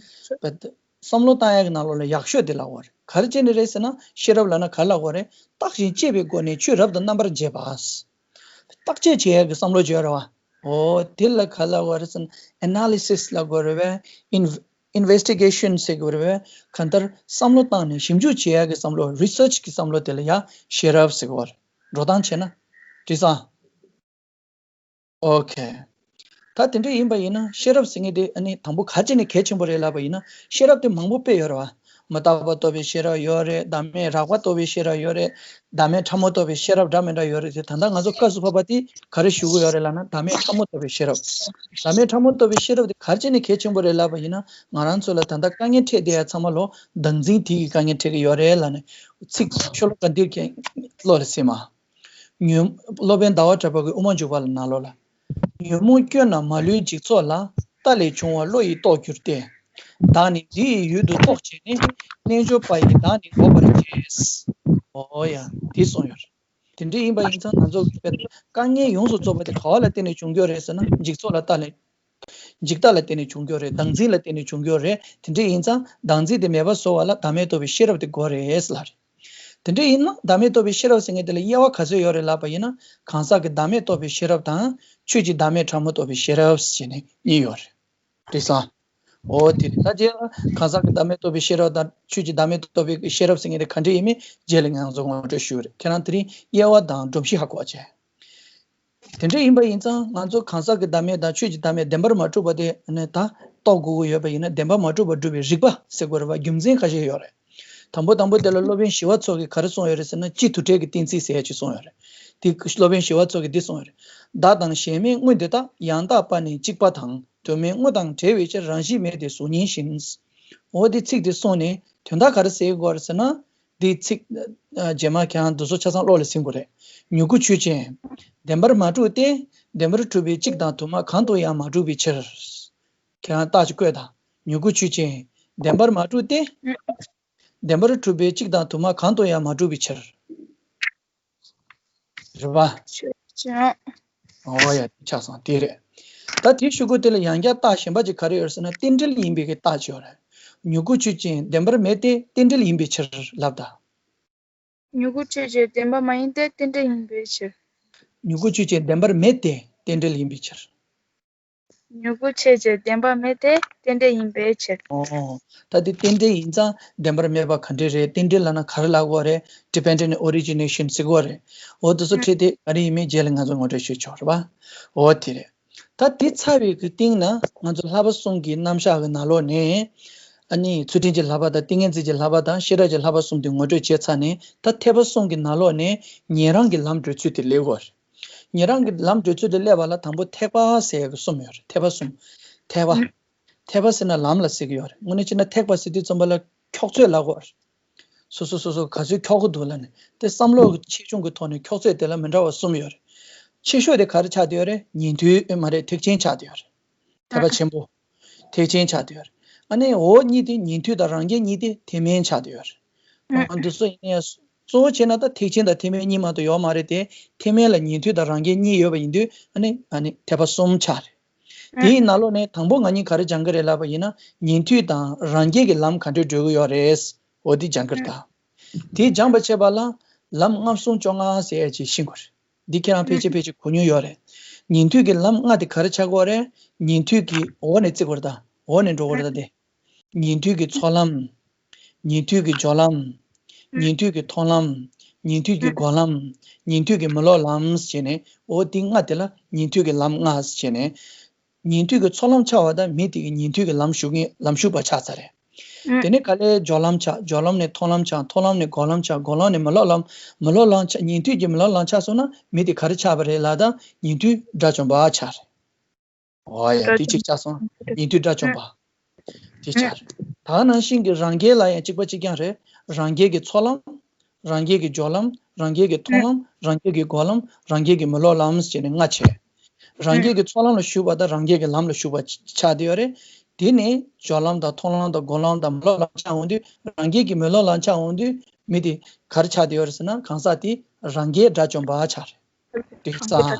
བསམ་བློ་བཏང་ཡག་གི་ནང་ལོགས་ལ་ཡག་ཤོས་དེ་ལབ་དགོས་རེད། ག་རེ་བྱས་ནས་རེད་ཟེར་ན། ཤེས་རབ་ལབ་ན་ག་རེ་ལབ་དགོས་རེད། བརྟག་ཅིང་དཔྱད་པའི་སྒོ་ནས་ཆོས་རབ་ཏུ་རྣམ་པར་འབྱེད་པ། བརྟག་དཔྱད་བྱེད་ཡག་གི་བསམ་བློ་བརྗོད་རེད་བ། འོ་དེ་ལ་ག་རེ་ལབ་དགོས་རེད་ཟེར་ན། ཨེ་ན་ལི་སིས་ལབ་དགོས་རེད་བས། ཨིན་ཝེ་སི་ཊི་གེ་ཤན་ཟེར་དགོས་རེད་བས། གང་ལྟར་བསམ་བློ་བཏང་ནས་ཞིབ་འཇུག་བྱེད་ཡག་གི་བསམ་བློ། རི་སར་ཆི་གི་བསམ་བློ་དེ་ལ་ཡ་ཤེས་རབ་ཟེར་དགོས་རེད། འགྲོ་སྟངས་བྱས་ན། འགྲིག་སོང་། ཨོ་ཁེ། ད་དེ་འདྲ་ཡིན་པ་ཡིན་ན། ཤེས་རབ་ཟེར་མཁན་དེ་ཨ་ནི་དང་པོ་ག་རེ་བྱས་ནས་གལ་ཆེན་པོ་རེད་ལབ་པ་ཡིན་ན། ཤེས་རབ་དེ་མང་པོ་དཔེ་ཡོད་རེད་བ། མི་རྟག་པ་རྟོགས་པའི་ཤེས་རབ་ཡོད་རེད། བདག་མེད་རགས་པ་རྟོགས་པའི་ཤེས་རབ་ཡོད་རེད། བདག་མེད་ཕྲ་མོ་རྟོགས་པའི་ཤེས་རབ་འདྲ་མི་འདྲ་ཡོད་རེད་དེ། ད་ལྟ་ང་ཚོ་སྐབས་སུ་བབ་པ་དེ་ག་རེ་ཞུ་གི་ཡོད་རེད་ལབ་ན། བདག་མེད་ཕྲ་མོ་རྟོགས་པའི་ཤེས་རབ། བདག་མེད་ཕྲ་མོ་རྟོགས་པའི་ཤེས་རབ་དེ་ག་རེ་བྱས་ནས་གལ་ཆེན་པོ་རེད་ལབ་པ་ཡིན་ན། ང་རང་ཚོ་ལ་ད་ལྟ་དཀའ་ངལ་འཕྲད་བསྡད་ཡ་ཚང་མ་ལོ་བདག་འཛིན་དེ་གིས་དཀའ་ངལ་འཕྲད་ཀྱི་ཡོད་རེད་ལབ་ནས། ཚིག་ཤོ་ལོ་ཀ་འདིར་ཁྱེད་བློ་ལ་སིམ་མ། ཉོན། སློབ་དཔོན་ཟླ་བ་གྲགས་པ་གི་དབུ་མ་འཇུག་པ་ལ་ནང་ལོགས་ལ། ཉོན་མོངས་སྐྱོན་རྣམས་མ་ལུས་འཇིག་ཚོགས་ལ། ལྟ་ལས་བྱུང་བ་བློ་ཡིས་རྟོགས་གྱུར་ཏེ། བདག་ནི་འདི་ཡི་ཡུལ་དུ་རྟོག་བྱས་ནས། རྣལ་འབྱོར་པ་ཡིས་བདག་ནི་འགོག་པར་བྱེད། འོ་ཡ། དེ་གསུངས་ཡོད་རེད། དེ་འདྲ་ཡིན་པ་ཡིན་ཙང་ང་ཚོ་དཔེ་དཀའ་ངལ་ཡོངས་སུ་རྫོགས་པ་དེ་ག་བ་ལ་བརྟེན་ནས་བྱུང་གི་ཡོད་རེད་ཟེར་ན། འཇིག་ཚོགས་ལ་ལྟ་ལས། འཇིག་ལྟ་ལ་བརྟེན་ནས་བྱུང་གི་ཡོད་རེད། བདག་འཛིན་ལ་བརྟེན་ནས་བྱུང་གི་ཡོད་རེད། དེ་འདྲ་ཡིན་ཙང་བདག་འཛིན་དེ་མེད་པ་བཟོ་བ་ལ་བདག་མེད་རྟོགས་པའི་ཤེས་རབ་དེ་དགོས་རེད་ལབ་རེད། དེ་འདྲ་ཡིན་ན་བདག་མེད་རྟོགས་པའི་ཤེས་རབ་ཟེར་མཁན་དེ་ལ་དབྱེ་བ་ག་ཚོད་ཡོད་རེད་ལབ་པ་ཡིན་ན། གང་ཟག་གི་བདག་མེད་རྟོགས་པའི་ཤེས་རབ་དང་། ཆོས་ཀྱི་བདག་མེད་ཕྲ་མོ་རྟོགས་པའི་ཤེས་རབ་ཟེར་ནས་གཉིས་ཡོད་རེད། འགྲིག་སོང་། འོ་དེ་རེད། ད་རྗེས་ལ་གང་ཟག་གི་བདག་མེད་རྟོགས་པའི་ཤེས་རབ་དང་ཆོས་ཀྱི་བདག་མེད་རྟོགས་པའི་ཤེས་རབ་ཟེར་མཁན་དེ་ག་འདྲ་ཡིན་མིན་རྗེས་ལ་ང་ཚོ་ངོ་སྤྲོད་ཞུ་རེད། ཁྱེད་རང་དེ་རིང་དབྱེ་བ་དང་སྒྲོམ་གཞི་ཧ་གོ་བྱས། དེ་འདྲ་ཡིན་པ་ཡིན་ཙང་ང་ཚོ་གང་ཟག་གི་བདག་མེད་དང་ཆོས་ཀྱི་བདག་མེད་བདེན་པར་མ་གྲུབ་པ་དེ་ནི་ད་རྟོགས་དགོས་ཀྱི་ཡོད་པ་ཡིན་ན། བདེན་པར་མ་གྲུབ་པར་སྒྲུབ་པའི་རིགས་པ་ཟེར་དགོས་རེད་བ། རྒྱུ་མཚན་ཁ་ཤས་ཡོད་རེད། དང་པོ་དང་པོ་དེ་ལ་སློབ་དཔོན་ཞི་བ་འཚོ་གིས་ག་རེ་གསུངས་ཡོད་རེད་ཟེར་ན། སྤྱི་དུ་བྲལ་གྱི་གཏན་ཚིགས་ཟེར་ཡ་ཅིག་གསུངས་ཡོད་རེད། དེ་སློབ་དཔོན་ཞི་བ་འཚོ་གིས་འདི་གསུངས་ཡོད་རེད། བདག་དང་གཞན་མེད་དངོས་འདི་དག། ཡང་དག་པ་ནི་གཅིག་པ་དང་། དོན་མེད་དངོས་དང་བྲལ་བའི་ཕྱིར། རང་བཞིན་མེད་དེ་གཟུགས་བརྙན་བཞིན། འོ་དེ་ཚིག་དེ་གསུངས་ནས་དོན་དག་ག་རེ་ཟེར་དགོས་རེད་ཟེར་ན། འདི་ཚིག་ཨ་རྗེས་མ་ཁྱེད་རང་འདི་ཚོ་ཆ་ཚང་བློ་ལ་ཟིན་དགོས་རེད། མྱུ་གུ་ཆོས་ཅན། བདེན་པར་མ་གྲུབ་སྟེ། བདེན་པར་གྲུབ་པའི་གཅིག་དང་དུ་མ་གང་དུ་ཡང་མ་གྲུབ་པའི་ཕྱིར། ཁྱེད་རང་རྟགས་ཅིག་བཀོད་དང་། མྱུ་གུ་ཆོས་ཅན། བདེན་པར་མ་གྲུབ་སྟེ། བདེན་པར་གྲུབ་པའི་གཅིག་དང་དུ་མ་གང་དུ་ཡང་མ་གྲུབ་པའི་ཕྱིར། རེད་པ། ཆོས་ཅན། ཨོ་ཡ། དེ་ཆགས་སོང་། དེ་རེད། ད་དེའི་གཞུག་གུ་དེ་ལ་ཡང་བསྐྱར་རྟགས་གཞན་པ་ཅིག་ག་རེ་ཡོད་ཟེར་ན། རྟེན་འབྲེལ་ཡིན་པའི་གི་རྟགས་ཅིག་ཡོད་རེད། མྱུ་གུ་ཆོས་ཅན། བདེན་པར་མེད་དེ། རྟེན་འབྲེལ་ཡིན་པའི་ཕྱིར་ལབ་ད། མྱུ་གུ་ཆོས་ཅན། བདེན་པ་མ་ཡིན་ཏེ། རྟེན་འབྲེལ་ཡིན་པའི་ཕྱིར། མྱུ་གུ་ཆོས་ཅན། བདེན་པར་མེད་དེ། རྟེན་འབྲེལ་ཡིན་པའི་ཕྱིར། མྱུ་གུ་ཆོས་ཅན། བདེན་པ་མེད་དེ། རྟེན་འབྲེལ་ཡིན་པའི་ཕྱིར། ཨོ། ད་དེ་རྟེན་འབྲེལ་ཡིན་ཙང་བདེན་པར་མེད་པ་ག་འདྲ་རེད། རྟེན་འབྲེལ་ལབ་ན་ག་རེ་ལབ་དགོས་རེད། dependent origination ཟེར་དགོས་རེད། འོ་དེ་ཚོ་ཁྲིད་དེ་ག་རེ་ཡིན་མིན་རྗེས་ལ་ང་ཚོ་ངོ་སྤྲོད་ཞུས་ཆོག་རེད་པ། འོ་དེ་རེད། ད་དེ་ཚར་བའི་གི་སྟེང་ན་ང་ཚོ་བསླབ་པ་གསུམ་གྱི་རྣམ་གཞག་གི་ནང་ལོགས་ནས། ཨ་ནི་ཚུལ་ཁྲིམས་ཀྱི་བསླབ་པ་དང་། ཏིང་ངེ་འཛིན་གྱི་བསླབ་པ་དང་། ཤེས་རབ་ཀྱི་བསླབ་པ་གསུམ་དེ་ངོ་སྤྲོད་བྱས་ཚར་ནས། ད་ཐེག་པ་གསུམ་གྱི་ནང་ལོགས་ནས་ཉན་རང་གི་ལམ་བགྲོད་ཚུལ་དེ་སླེབས་ཡོད་རེད། ཉན་རང་གི་ལམ་བགྲོད་ཚུལ་དེ་སླེབས་པ་ལ་དང་པོ་ཐེག་པ་ཟེར་ཡག་གི་གསུམ་ཡོད་རེད། ཐེག་པ་གསུམ། ཐེག་པ། ཐེག་པ་ཟེར་ན་ལམ་ལ་ཟེར་གྱི་ཡོད་རེད། དངོས་གནས་བྱས་ན་ཐེག་པ་ཟེར་དུས་ཙམ་པ་ལ་འཁྱོག་ཚོད་ལབ་དགོས་རེད། སོ་སོ་སོ་སོ་ག་ཚོད་འཁྱོག་གི་འདུག་ལབ་ནས། དེ་བསམ་བློ་གི་ཆེ་ཆུང་གི་ཐོག་ནས་འཁྱོག་ཚོད་དེ་ལ་མི་འདྲ་བ་གསུམ་ཡོད་རེད། ཆེ་ཤོས་དེ་ག་རེ་ཆགས་བསྡད་ཡོད་རེད། ཉན་ཐོས། ཨེ་མ་རེད། ཐེག་ཆེན་ཆགས་བསྡད་ཡོད་རེད། ཐེག་པ་ཆེན་པོ། ཐེག་ཆེན་ཆགས་བསྡད་ཡོད་རེད། ཨ་ནི་འོག་གཉིས་དེ་ཉན་ཐོས་དང་རང་རྒྱལ་གཉིས་དེ་ཐེག་དམན་ཆགས་བསྡད་ཡོད་རེད། ཨ་འདི་ཚོ་ཡིན་ན་ཡང་གཙོ་བོ་བྱས་ན་ད་ཐེག་ཆེན་དང་ཐེག་དམན་གཉིས་མ་གཏོགས་ཡོད་མ་རེད་དེ། ཐེག་དམན་ལ་ཉན་ཐོས་དང་རང་རྒྱལ་གཉིས་ཡོད་པ་ཡིན་དུས། ཨ་ནི་ཨ་ནི་ཐེག་པ་གསུམ་ཆགས་རེད། དེའི་ནང་ལོགས་ནས་དང་པོ་ང་གཉིས་ག་རེ་སྦྱང་གི་རེད་ལབ་པ་ཡིན་ན། ཉན་ཐོས་དང་རང་རྒྱལ་གྱི་ལམ་ག་འདྲས་བགྲོད་ཀྱི་ཡོད་རེད། འོ་འདི་སྦྱང་གི་རེད་ད། དེ་སྦྱང་བ་བྱེད་པ་ལ་ལམ་ལྔ་གསུམ་བཅོ་ལྔ་ཟེར་ཡ་ཅིག་ཤེས་དགོས་རེད། འདི་ཁྱེད་རང་ཕལ་ཆེར་ཕལ་ཆེར་གོ་མྱོང་ཡོད་རེད། ཉན་ཐོས་ཀྱི་ལམ་ལྔ་དེ་ག་རེ་ཆགས་ཀྱི་ཡོད་རེད། ཉན་ཐོས་ཀྱི་འོག་ནས་བརྩི་དགོས་རེད་ད། འོག་ནས་འགྲོ་དགོས་རེད་ད་དེ། ཉན་ཐོས་ཀྱི་ཚོགས་ལམ། ཉན་ཐོས་ཀྱི་སྦྱོར་ལམ། ཉན་ཐོས་ཀྱི་མཐོང་ལམ། ཉན་ཐོས་ཀྱི་སྒོམ་ལམ། ཉན་ཐོས་ཀྱི་མི་སློབ་ལམ་ཟེར་ནས། འོ་དེ་ལྔ་དེ་ལ་ཉན་ཐོས་ཀྱི་ལམ་ལྔ་ཟེར་ནས། ཉན་ཐོས་ཀྱི་ཚོགས་ལམ་ཆགས་པ་དང་མི་དེ་གིས་ཉན་ཐོས་ཀྱི་ལམ་ཞུགས་མཁན། ལམ་ཞུགས་པ་ཆགས་ཚར་རེད། དེ་ནས་ག་ལེར་སྦྱོར་ལམ་ཆགས། སྦྱོར་ལམ་ནས་མཐོང་ལམ་ཆགས། མཐོང་ལམ་ནས་སྒོམ་ལམ་ཆགས། སྒོམ་ལམ་ནས་མི་སློབ་ལམ། མི་སློབ་ལམ་ཆགས། ཉན་ཐོས་ཀྱི་མི་སློབ་ལམ་ཆགས་སོང་ན་མི་དེ་ག་རེ་ཆགས་པ་རེད་ལབ་ད། ཉན་ཐོས་དགྲ་བཅོམ་པ་ཆགས་རེད། འོ་ཡ། དགྲ་དེ་གཅིག་ཆགས་སོང་། ཉན་ཐོས་དགྲ་བཅོམ་པ། དེ་ཆགས་རེད། ད་ནང་བཞིན་གྱི་རང་རྒྱལ་ལ་ཡང་གཅིག་པ་གཅིག་རྐྱང་རེད། རང་རྒྱལ་གྱི་ཚོགས་ལམ། རང་རྒྱལ་གྱི་སྦྱོར་ལམ། རང་རྒྱལ་གྱི་མཐོང་ལམ། རང་རྒྱལ་གྱི་སྒོམ་ལམ། རང་རྒྱལ་གྱི་མི་སློབ་ལམ་ཟེར་ནས་ལྔ་བྱས། རང་རྒྱལ་གྱི་ཚོགས་ལམ་ལ་ཞུགས་པ་དང་རང་རྒྱལ་གྱི་ལམ་ལ་ཞུགས་པ་ཆགས་བསྡད་ཡོད་རེད། དེ་ནས་སྦྱོར་ལམ་དང་མཐོང་ལམ་དང་སྒོམ་ལམ་དང་མི་སློབ་ལམ་ཆགས་འོང་དུས། རང་རྒྱལ་གྱི་མི་སློབ་ལམ་ཆགས་འོང་དུས་མི་དེ་ག་རེ་ཆགས་བསྡད་ཡོད་རེད་ཟེར་ན། གང་ཟག་དེ་རང་རྒྱལ་དགྲ་བཅོམ་པ་ཆགས་རེད། འགྲིག་སོང་།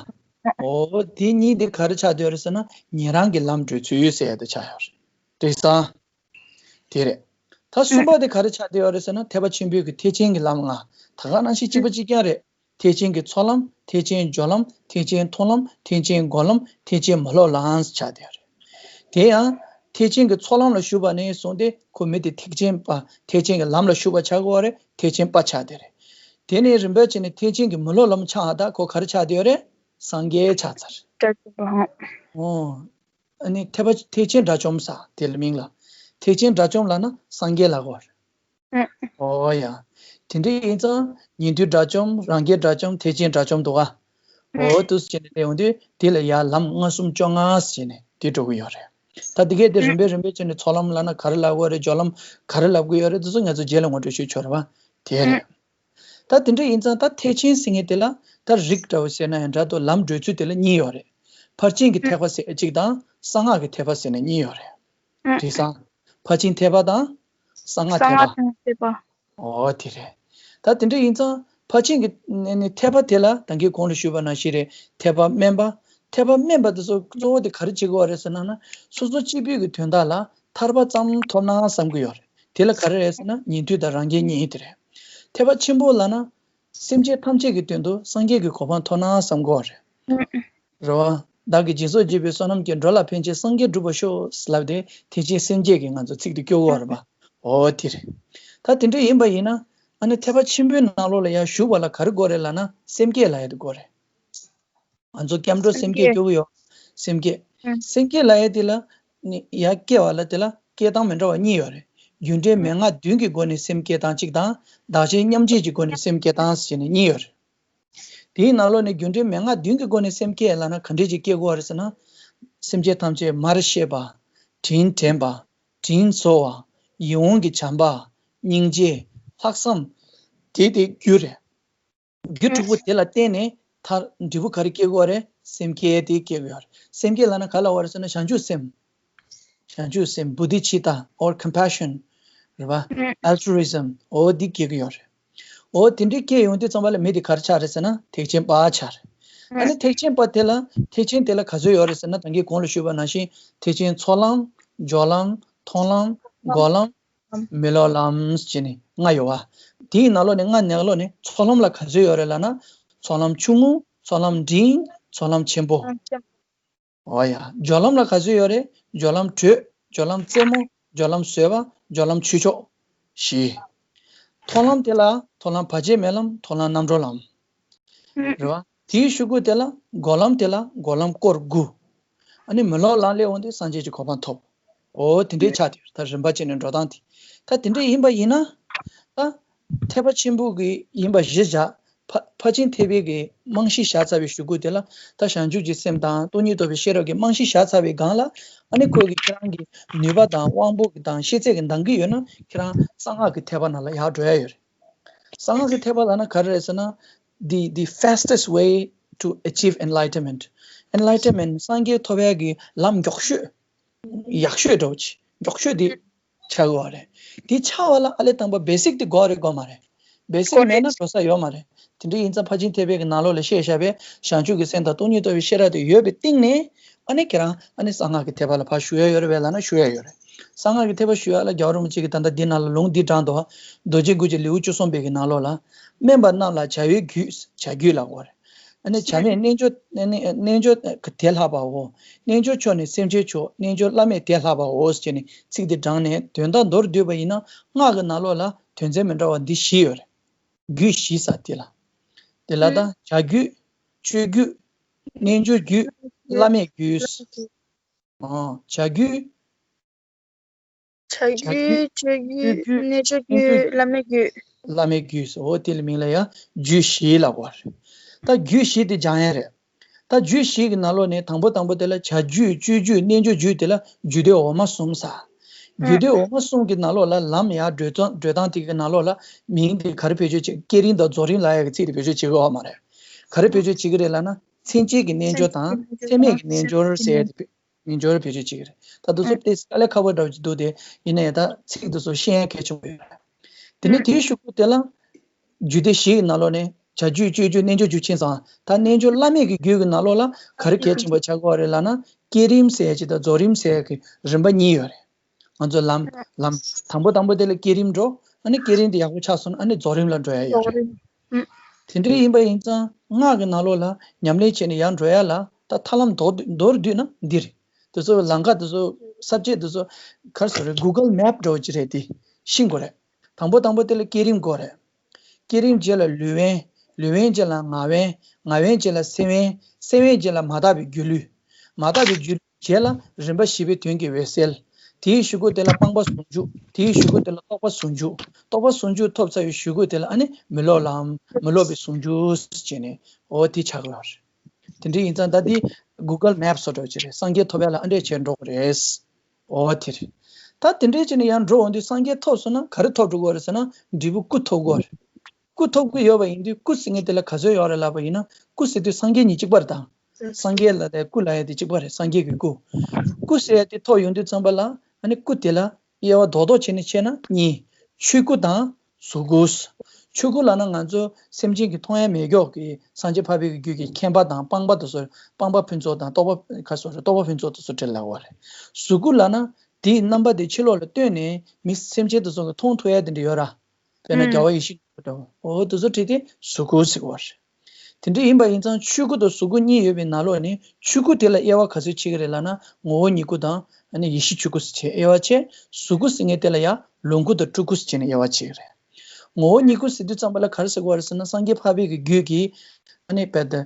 འོ་དེ་གཉིས་དེ་ག་རེ་ཆགས་བསྡད་ཡོད་རེད་ཟེར་ན། ཉན་རང་གི་ལམ་བགྲོད་ཚུལ་ཟེར་ཡ་དེ་ཆགས་ཡོད་རེད། འགྲིག་སོང་། དེ་རེད། ད་གསུམ་པ་དེ་ག་རེ་ཆགས་བསྡད་ཡོད་རེད་ཟེར་ན། ཐེག་པ་ཆེན་པོའི་གི་ཐེག་ཆེན་གྱི་ལམ་ལྔ། ད་ག་ནང་བཞིན་གཅིག་པ་གཅིག་རྐྱང་རེད། ཐེག་ཆེན་གྱི་ཚོགས་ལམ། ཐེག་ཆེན་སྦྱོར་ལམ། ཐེག་ཆེན་མཐོང་ལམ། ཐེག་ཆེན་སྒོམ་ལམ། ཐེག་ཆེན་མི་སློབ་ལམ་ཆགས་བསྡད་ཡོད་རེད། དེ་ཡང་ཐེག་ཆེན་གྱི་ཚོགས་ལམ་ལ་ཞུགས་པ་ནས་བཟུང་སྟེ་ཁོ་མི་དེ་ཐེག་ཆེན་པ། ཐེག་ཆེན་གྱི་ལམ་ལ་ཞུགས་པ་ཆགས་ཀྱི་ཡོད་རེད། ཐེག་ཆེན་པ་ཆགས་བསྡད་རེད། དེ་ནས་རིམ་པས་བྱས་ནས་ཐེག་ཆེན་གྱི་མི་སློབ་ལམ་ཆགས་ད་ཁོ་ག་རེ་ཆགས་བསྡད་ཡོད་རེད། སངས་རྒྱས་ཆགས་ཚར། དགྲ་བཅོམ་པ། ཨོ། ཨ་ནི་ཐེག་པ་ཐེག་ཆེན་དགྲ་བཅོམ་ཟེར་དེ་ལ་མིང་ལ། ཐེག་ཆེན་དགྲ་བཅོམ་ལབ་ན་སངས་རྒྱས་ལབ་དགོས་རེད། ཨུ། ཨོ་ཡ། དེ་འདྲ་ཡིན་ཙང་ཉན་ཐོས་དགྲ་བཅོམ། རང་རྒྱལ་དགྲ་བཅོམ། ཐེག་ཆེན་དགྲ་བཅོམ་འདུག་ག། ཨོ་དུས་བྱས་ནས་སླེབས་ཡོང་དུས་དེ་ལ་ཡ་ལམ་ལྔ་གསུམ་བཅོ་ལྔ་ཟེར་ནས་དེ་འགྲོ་གི་ཡོད་རེད། ད་དེ་གས་དེ་རིམ་པས་རིམ་པས་བྱས་ནས་ཚོགས་ལམ་ལབ་ན་ག་རེ་ལབ་དགོས་རེད། སྦྱོར་ལམ་ག་རེ་ལབ་དགོས་ཡོད་རེད། དེ་ཚོ་ང་ཚོ་རྗེས་ལ་ངོ་སྤྲོད་ཞུས་ཆོག་རེད་པ། དེ་རེད། ད་དེ་འདྲ་ཡིན་ཙང་ད་ཐེག་ཆེན་ཟེར་མཁན་དེ་ལ་ད་རིགས་འདྲ་བོ་བཤད་ན་ཡང་འདྲ་འདུག། ལམ་བགྲོད་ཚུལ་དེ་ལ་གཉིས་ཡོད་རེད། ཕར་ཕྱིན་གྱི་ཐེག་པ་ཟེར་གཅིག་དང་གསང་སྔགས་ཀྱི་ཐེག་པ་ཟེར་ནས་གཉིས་ཡོད་རེད། འགྲིག་སོང་། ཕར་ཕྱིན་ཐེག་པ་དང་གསང་སྔགས་ཐེག་པ། གསང་སྔགས་ཐེག་པ། ཨོ་དེ་རེད། ད་དེ་འདྲ་ཡིན་ཙང་ཕར་ཕྱིན་གྱི་ནི་ཐེག་པ་དེ་ལ་ད་གིན་གོང་ལ་ཞུས་པ་ནང་བཞིན་རེད། ཐེག་པ་དམན་པ། ཐེག་པ་དམན་པ་དེ་ཚོ་གཙོ་བོ་དེ་ག་རེ་བྱེད་དགོས་པ་རེད་ཟེར་ན་ན། སོ་སོ་གཅིག་པུས་ཀྱི་དོན་དག་ལ་ཐར་པ་ཙམ་ཐོབ་ན་བསམ་གྱི་ཡོད་རེད། དེ་ལ་ག་རེ་རེད་ཟེར་ན་ཉན་ཐོས་དང་རང་རྒྱལ་གཉིས་དེ་རེད། ཐེག་པ་ཆེན་པོ་ལབ་ན། སེམས་ཅན་ཐམས་ཅད་ཀྱི་དོན་དུ་སངས་རྒྱས་ཀྱི་གོ་འཕང་ཐོབ་ན་བསམ་གྱི་ཡོད་རེད། རེད་བ། བདག་གིས་སྦྱིན་སོགས་བགྱིས་པའི་བསོད་ནམས་ཀྱིས། འགྲོ་ལ་ཕན་ཕྱིར་སངས་རྒྱས་འགྲུབ་པར་ཤོག་ལབ་སྟེ་ཐེག་ཆེན་སེམས་བསྐྱེད་ཀྱི་ང་ཚོ་ཚིག་དེ་སྐྱོར་གྱི་ཡོད་རེད་པ། ཨོ་དེ་རེད། ད་དེ་འདྲ་ཡིན་པ་ཡིན་ན། ཨ་ནི་ཐེག་པ་ཆེན་པོའི་ནང་ལོགས་ལ་ཡར་ཞུགས་པ་ལ་ག་རེ་དགོས་རེད་ལབ་ན་སེམས་བསྐྱེད་ལབ་ཡ་དེ་དགོས་རེད། ང་ཚོ་སྐྱབས་འགྲོ་སེམས་བསྐྱེད་སྐྱོར་གྱི་ཡོད། སེམས་བསྐྱེད། ཨང་། སེམས་བསྐྱེད་ལབ་ཡ་དེ་ལ་ནི་ཡར་སྐྱེ་བ་ལ་དེ་ལ་སྐྱེ་སྟངས་མི་འདྲ་བ་གཉིས་ཡོད་རེད། རྒྱུ་འབྲས་མན་ངག་བདུན་གྱི་སྒོ་ནས་སེམས་བསྐྱེད་སྟངས་གཅིག་དང་། བདག་གཞན་མཉམ་བརྗེ་གྱི་སྒོ་ནས་སེམས་བསྐྱེད་སྟངས་ཟེར་ནས་གཉིས་ཡོད་རེད། དེའི་ནང་ལོགས་ནས་རྒྱུ་འབྲས་མན་ངག་བདུན་གྱི་སྒོ་ནས་སེམས་བསྐྱེད་ལབ་ན་ག་འདྲས་ཅིག་སྐྱེ་དགོས་རེད་ཟེར་ན། སེམས་ཅན་ཐམས་ཅད་མར་ཤེས་པ། དྲིན་དྲན་པ། དྲིན་གཟོ་བ། ཡིད་འོང་གི་བྱམས་པ། སྙིང་རྗེ། ལྷག་བསམ། དེ་དེ་རྒྱུ་རེད། རྒྱུ་དྲུག་པོ་དེ་ལ་བརྟེན་ནས་མཐར་འབྲས་བུ་ག་རེ་སྐྱེ་དགོས་རེད། སེམས་བསྐྱེད་དེ་སྐྱེ་དགོས་རེད། སེམས་བསྐྱེད་ལབ་ན་ག་ལབ་པ་རེད་ཟེར་ན་བྱང་ཆུབ་སེམས། བྱང་ཆུབ་སེམས། བོ་དྷི་ཙིཏྟ་or compassion རེད་པ། altruism འོ་འདི་སྐྱེ་གི་ཡོད་རེད། འོ་དེ་འདྲའི་སྐྱེ་ཡོང་དུས་ཙམ་པ་ལ་མི་དེ་ག་རེ་ཆགས་རེད་ཟེར་ན་ཐེག་ཆེན་པ་ཆགས་རེད། ཨ་ནི་ཐེག་ཆེན་པ་དེ་ལ་ཐེག་ཆེན་དེ་ལ་ག་ཚོད་ཡོད་རེད་ཟེར་ན་ད་གིན་གོང་ལ་ཞུས་པ་ནང་བཞིན་ཐེག་ཆེན་ཚོགས་ལམ། སྦྱོར་ལམ། མཐོང་ལམ། སྒོམ་ལམ། མི་སློབ་ལམ་ཟེར་ནས་ལྔ་ཡོད་པ། དེའི་ནང་ལོགས་ནས་ལྔ་ནང་ལོགས་ནས་ཚོགས་ལམ་ལ་ག་ཚོད་ཡོད་རེད་ལབ་ན། ཚོགས་ལམ་ཆུང་ངུ། ཚོགས་ལམ་འབྲིང་། ཚོགས་ལམ་ཆེན་པོ། ཨོ་ཡ། སྦྱོར་ལམ་ལ་ག་ཚོད་ཡོད་རེད། སྦྱོར་ལམ་དྲོད། སྦྱོར་ལམ་རྩེ་མོ། སྦྱོར་ལམ་བཟོད་པ། སྦྱོར་ལམ་ཆོས་མཆོག་བཞི། མཐོང་ལམ་དེ་ལ་མཐོང་ལམ་བར་ཆད་མེད་ལམ། མཐོང་ལམ་རྣམ་གྲོལ་ལམ། རེད་བ། དེའི་གཞུག་གུ་དེ་ལ་སྒོམ་ལམ་དེ་ལ་སྒོམ་ལམ་སྐོར་དགུ། ཨ་ནི་མི་སློབ་ལམ་ལ་འོང་དུས་སངས་རྒྱས་ཀྱི་གོ་འཕང་ཐོབ། འོ་དེ་འདྲའི་ཆ་དེ་ད་རིམ་པ་བྱས་ནས་འགྲོ་སྟངས་དེ། ད་དེ་འདྲ་ཡིན་པ་ཡིན་ན། ད་ཐེག་པ་ཆེན་པོ་གི་ཡིན་པ་གཞི་བཞག་ཕ་ཕར་ཕྱིན་ཐེག་པའི་གི་རྨང་གཞི་བཞག་ཚར་བའི་གཞུག་གུ་དེ་ལ་ད་བྱང་ཆུབ་ཀྱི་སེམས་དང་སྟོང་ཉིད་རྟོགས་པའི་ཤེས་རབ་ཀྱི་རྨང་གཞི་བཞག་ཚར་བའི་སྒང་ལ། ཨ་ནི་ཁོ་གི་ཁྱེད་རང་གི་ནུས་པ་དང་དབང་པོ་གི་དང་ཤེས་ཚད་ཀྱི་འདང་གི་ཡོད་ན་ཁྱེད་རང་གསང་སྔགས་ཀྱི་ཐེག་པ་ནང་ལ་ཡར་འགྲོ་ཡ་ཡོད་རེད། གསང་སྔགས་ཀྱི་ཐེག་པ་ལབ་ན་ག་རེ་རེད་ཟེར་ན། the the fastest way to achieve enlightenment. Enlightenment སངས་རྒྱས་ཐོབ་ཡ་གི་ལམ་མགྱོགས་ཤོས། ཡག་ཤོས་འདྲ་བོ་ཅིག་མགྱོགས་ཤོས་དེ་ཆགས་ཡོད་རེད། དེ་ཆགས་པ་ལ་ཨ་ལས་དང་པོ་བེ་སིག་དེ་དགོས་རེད་དགོས་མ་རེད། བེ་སིག་དགོས་རེད། མེད་ན་འགྲོ་ས་ཡོད་མ་རེད། དེ་འདྲ་ཡིན་ཙང་ཕར་ཕྱིན་ཐེག་པའི་གི་ནང་ལོགས་ལ་བཤད་བཞག་པའི་བྱང་ཆུབ་ཀྱི་སེམས་དང་སྟོང་ཉིད་རྟོགས་པའི་ཤེས་རབ་དེ་ཡོད་པའི་སྟེང་ནས། ཨ་ནི་ཁྱེད་རང་ཨ་ནི་གསང་སྔགས་ཀྱི་ཐེག་པ་ལ་ཕར་ཞུགས་ཡ་ཡོད་རེད་པས་ལབ་ན་ཞུགས་ཡ་ཡོད་རེད། གསང་སྔགས་ཀྱི་ཐེག་པ་ཞུགས་ཡ་ལ་རྒྱལ་བ་རིན་པོ་ཆེ་གིས་ད་ལྟ་འདི་ནང་ལ་ལུང་འདི་དྲངས་འདུག། རྡོ་རྗེ་དགུ་གི་ལེའུ་བཅུ་གསུམ་པའི་གི་ནང་ལོགས་ལ། དམན་པ་རྣམས་ལ་བྱ་བའི་རྒྱུད། བྱ་རྒྱུད་ལབ་དགོས་རེད། ཨ་ནི་བྱ་མེད་རྣལ་འབྱོར་རྣལ་རྣལ་འབྱོར་དེ་ལྷག་པའོ། རྣལ་འབྱོར་མཆོག་ནི་སེམས་ཅན་མཆོག་རྣལ་འབྱོར་བླ་མེད་དེ་ལྷག་པའོ་ཟེར་ནས་ཚིག་འདི་དྲངས་ནས་དོན་དག་མདོར་བསྡུས་པ་ཡིན་ན་སྔགས་ཀྱི་ནང་ལོགས་ལ་དོན་ཚན་མི་འདྲ་བ་འདི་བཞི་ཡོད་རེད། རྒྱུད་བཞི་ཟེར་དེ་ལ། དེ་ལ་ད་བྱ་རྒྱུད། སྤྱོད་རྒྱུད། རྣལ་འབྱོར་རྒྱུད། བླ་མེད་རྒྱུད། ཨོ། བྱ་རྒྱུད། བྱ་རྒྱུད། སྤྱོད་རྒྱུད། རྣལ་འབྱོར་རྒྱུད། བླ་མེད་རྒྱུད། བླ་མེད་རྒྱུད། འོ་དེ་ལ་མིང་ལ་ཡང་རྒྱུད་བཞི་ལབ་པ་རེད། ད་རྒྱུད་བཞི་དེ་སྦྱང་ཡ་རེད། ད་རྒྱུད་བཞི་གི་ནང་ལོགས་ནས་དང་པོ་དང་པོ་དེ་ལ་བྱ་རྒྱུད། སྤྱོད་རྒྱུད། རྣལ་འབྱོར་རྒྱུད་དེ་ལ་རྒྱུད་སྡེ་འོག་མ་གསུམ་ཟེར། རྒྱུད་སྡེ་འོག་མ་གསུམ་གྱི་ནང་ལོགས་ལ་ལམ་ཡར་བགྲོད་སྟངས་བགྲོད་སྟངས་དེ་གི་ནང་ལོགས་ལ་མིང་དེ་ག་རེ་བེད་སྤྱོད་བྱེད། བསྐྱེད་རིམ་དང་རྫོགས་རིམ་ལབ་ཡ་གི་ཚིག་དེ་བེད་སྤྱོད་བྱེད་ཀྱི་ཡོད་མ་རེད། ག་རེ་བེད་སྤྱོད་བྱེད་ཀྱི་རེད་ལབ་ན་མཚན་བཅས་ཀྱི་རྣལ་འབྱོར་དང་ཚད་མེད་ཀྱི་རྣལ་འབྱོར་ཟེར་ཡ་དེ་རྣལ་འབྱོར་བེད་སྤྱོད་བྱེད་ཀྱི་རེད། ད་དེ་ཚོ་ཨ་དེ་དཀའ་ལས་ཁག་པོ་འདྲ་བོ་ཅིག་འདུག་སྟེ། ཡིན་ན་ཡང་ད་ཚིག་དེ་ཚོ་ཤེས་ཡ་གལ་ཆེན་པོ་ཡོད་རེད། དེ་ནས་ཨ་དེའི་གཞུག་གུ་དེ་ལ་རྒྱུད་སྡེ་བཞི་ཡི་ནང་ལོགས་ནས་བྱ་རྒྱུད་སྤྱོད་རྒྱུད་རྣལ་འབྱོར་རྒྱུད་ཕྱིན་ཙང་། ད་རྣལ་འབྱོར་བླ་མེད་ཀྱི་རྒྱུད་ཀྱི་ནང་ལོགས་ལ་ག་རེ་གལ་ཆེན་པོ་ཆགས་ཀྱི་ཡོད་རེད་ལབ་ན། བསྐྱེད་རིམ་ཟེར་ཡ་ཅིག་དང་རྫོགས་རིམ་ཟེར་ཡ་གི་རིམ་པ་གཉིས་ཡོད་རེད། ང་ཚོ་ལམ་ལམ་དང་པོ་དང་པོ་དེ་ལ་བསྐྱེད་རིམ་འགྲོ། ཨ་ནི་བསྐྱེད་རིམ་དེ་ཡག་པོ་ཆགས་སོང་ན་ཨ་ནི་རྫོགས་རིམ་ལ་འགྲོ་ཡ་ཡོད་རེད། ཨུ། དེ་འདྲ་ཡིན་པ་ཡིན་ཙང་སྔགས་ཀྱི་ནང་ལོགས་ལ་ཉམས་ལེན་བྱས་ནས་ཡར་འགྲོ་ཡ་ལ་ད་ཐབས་ལམ་མདོར་བསྡུ་མདོར་བསྡུས་ན་འདི་རེད། དེ་ཚོ་ལམ་ཁ་དེ་ཚོ་ས་བཅད་དེ་ཚོ་ག་རེ་ཟེར་རེད། Google Map འདྲ་བོ་ཅིག་རེད། དེ་ཤེས་དགོས་རེད། དང་པོ་དང་པོ་དེ་ལ་བསྐྱེད་རིམ་དགོས་རེད། བསྐྱེད་རིམ་རྗེས་ལ་ལུས་དབེན། ལུས་དབེན་རྗེས་ལ་ངག་དབེན། ངག་དབེན་རྗེས་ལ་སེམས་དབེན། སེམས་དབེན་རྗེས་ལ་མ་དག་པའི་སྒྱུ་ལུས། མ་དག་པའི་སྒྱུ་ལུས་རྗེས་ལ་རིམ་པ་བཞི་པའི་དོན་གྱི་འོད་གསལ། དེའི་གཞུག་གུ་དེ་ལ་སྤངས་པ་ཟུང་འཇུག་དེའི་གཞུག་གུ་དེ་ལ་རྟོག་པ་ཟུང་འཇུག་རྟོག་པ་ཟུང་འཇུག་ཐོབ་ཚར་བའི་གཞུག་གུ་དེ་ལ་ཨ་ནི་མི་སློབ་ལམ། མི་སློབ་པའི་ཟུང་འཇུག་ཟེར་བྱས་ནས་འོ་དེ་ཆགས་ཀྱི་ཡོད་རེད། དེ་འདྲ་ཡིན་ཙང་ད་འདི་Google Map བཟོ་འདྲ་ཅིག་རེད། སངས་རྒྱས་ཐོབ་ཡ་ལ་ཨ་འདྲས་བྱས་འགྲོ་གི་རེད། འོ་དེ་རེད། ད་དེ་འདྲས་བྱས་ནས་ཡར་འགྲོ་འོང་དུས་སངས་རྒྱས་ཐོབ་སོང་ན་ག་རེ་ཐོབ་འགྲོ་གི་ཡོད་རེད་ཟེར་ན། འབྲས་བུ་སྐུ་ཐོབ་ཀྱི་ཡོད་རེད། སྐུ་ཐོབ་ཀྱི་ཡོད་པ་ཡིན་དུས་སྐུ་ཟེར་མཁན་དེ་ལ་ག་ཚོད་ཡོད་རེད་ལབ་པ་ཡིན་ན། སྐུ་ཟེར་དུས་སངས་རྒྱས་གཉིས་གཅིག་པ་རེད་ད། སངས་རྒྱས་ལ་དེ་སྐུ་ལབ་ཡ་དེ་གཅིག་པ་རེད། སངས་རྒྱས་ཀྱི་སྐུ། སྐུ་ཟེར་ཡ་དེ་ཐོབ་ཡོང་དུས་ཙམ་པ་ལ་ཨ་ནི་སྐུ་དེ་ལ་དབྱེ་བ་རྡོག་རྡོག་བྱས་ནས་ཕྱེ་ན་གཉིས། ཆོས་སྐུ་དང་གཟུགས་སྐུ། ཆོས་སྐུ་ལབ་ན་ང་ཚོ་སེམས་ཅན་གྱི་མཐོང་ཡ་མེད་མཁན་གྱི་སངས་རྒྱས་འཕགས་པའི་རྒྱུད་ཀྱི་མཁྱེན་པ་དང་སྤངས་པ་དེ་ཚོ། སྤངས་པ་ཕུན་ཚོགས་དང་རྟོགས་པ་ག་རེ་ཟེར་རེད། རྟོགས་པ་ཕུན་ཚོགས་དེ་ཚོ་འདྲ་ལབ་པ་རེད། གཟུགས་སྐུ་ལབ་ན་དེའི་རྣམ་པ་དེ་ཕྱི་ལོགས་ལ་སྟོན་ནས་མི་སེམས་ཅན་དེ་ཚོ་གི་མཐོང་ཐུབ་ཡ་དེ་འདྲ་ཡོད་ར། དཔེར་ན་ཨུམ། རྒྱལ་བ་ཡིད་བཞིན་ནོར་བུ་འདྲ་བོ། འོ་དེ་ཚོ་ཁྲིད་དེ་གཟུགས་སྐུ་ཟེར་བ་རེད། དེ་འདྲ་ཡིན་པ་ཡིན་ཙང་ཆོས་སྐུ་དང་གཟུགས་སྐུ་གཉིས་ཡོད་པའི་ནང་ལོགས་ནས་ཆོས་སྐུ་དེ་ལ་དབྱེ་བ་ག་ཚོད་ཕྱེ་གི་རེད་ལབ་ན། ངོ་བོ་ཉིད་སྐུ་དང་ཨ་ནི་ཡེ་ཤེས་ཆོས་སྐུ་ཟེར་བྱས་དབྱེ་བ་ཕྱེ། གཟུགས་སྐུ་ཟེར་མཁན་དེ་ལ་ཡང་ལོངས་སྐུ་དང་སྤྲུལ་སྐུ་ཟེར་བྱས་ནས་དབྱེ་བ་ཕྱེ་གི་རེད། ངོ་བོ་ཉིད་སྐུ་ཟེར་དུས་ཙམ་པ་ལ་ག་རེ་ཟེར་དགོས་རེད་ཟེར་ན། སངས་རྒྱས་འཕགས་པའི་གི་རྒྱུད་ཀྱི་ཨ་ནི་དཔེར་ན་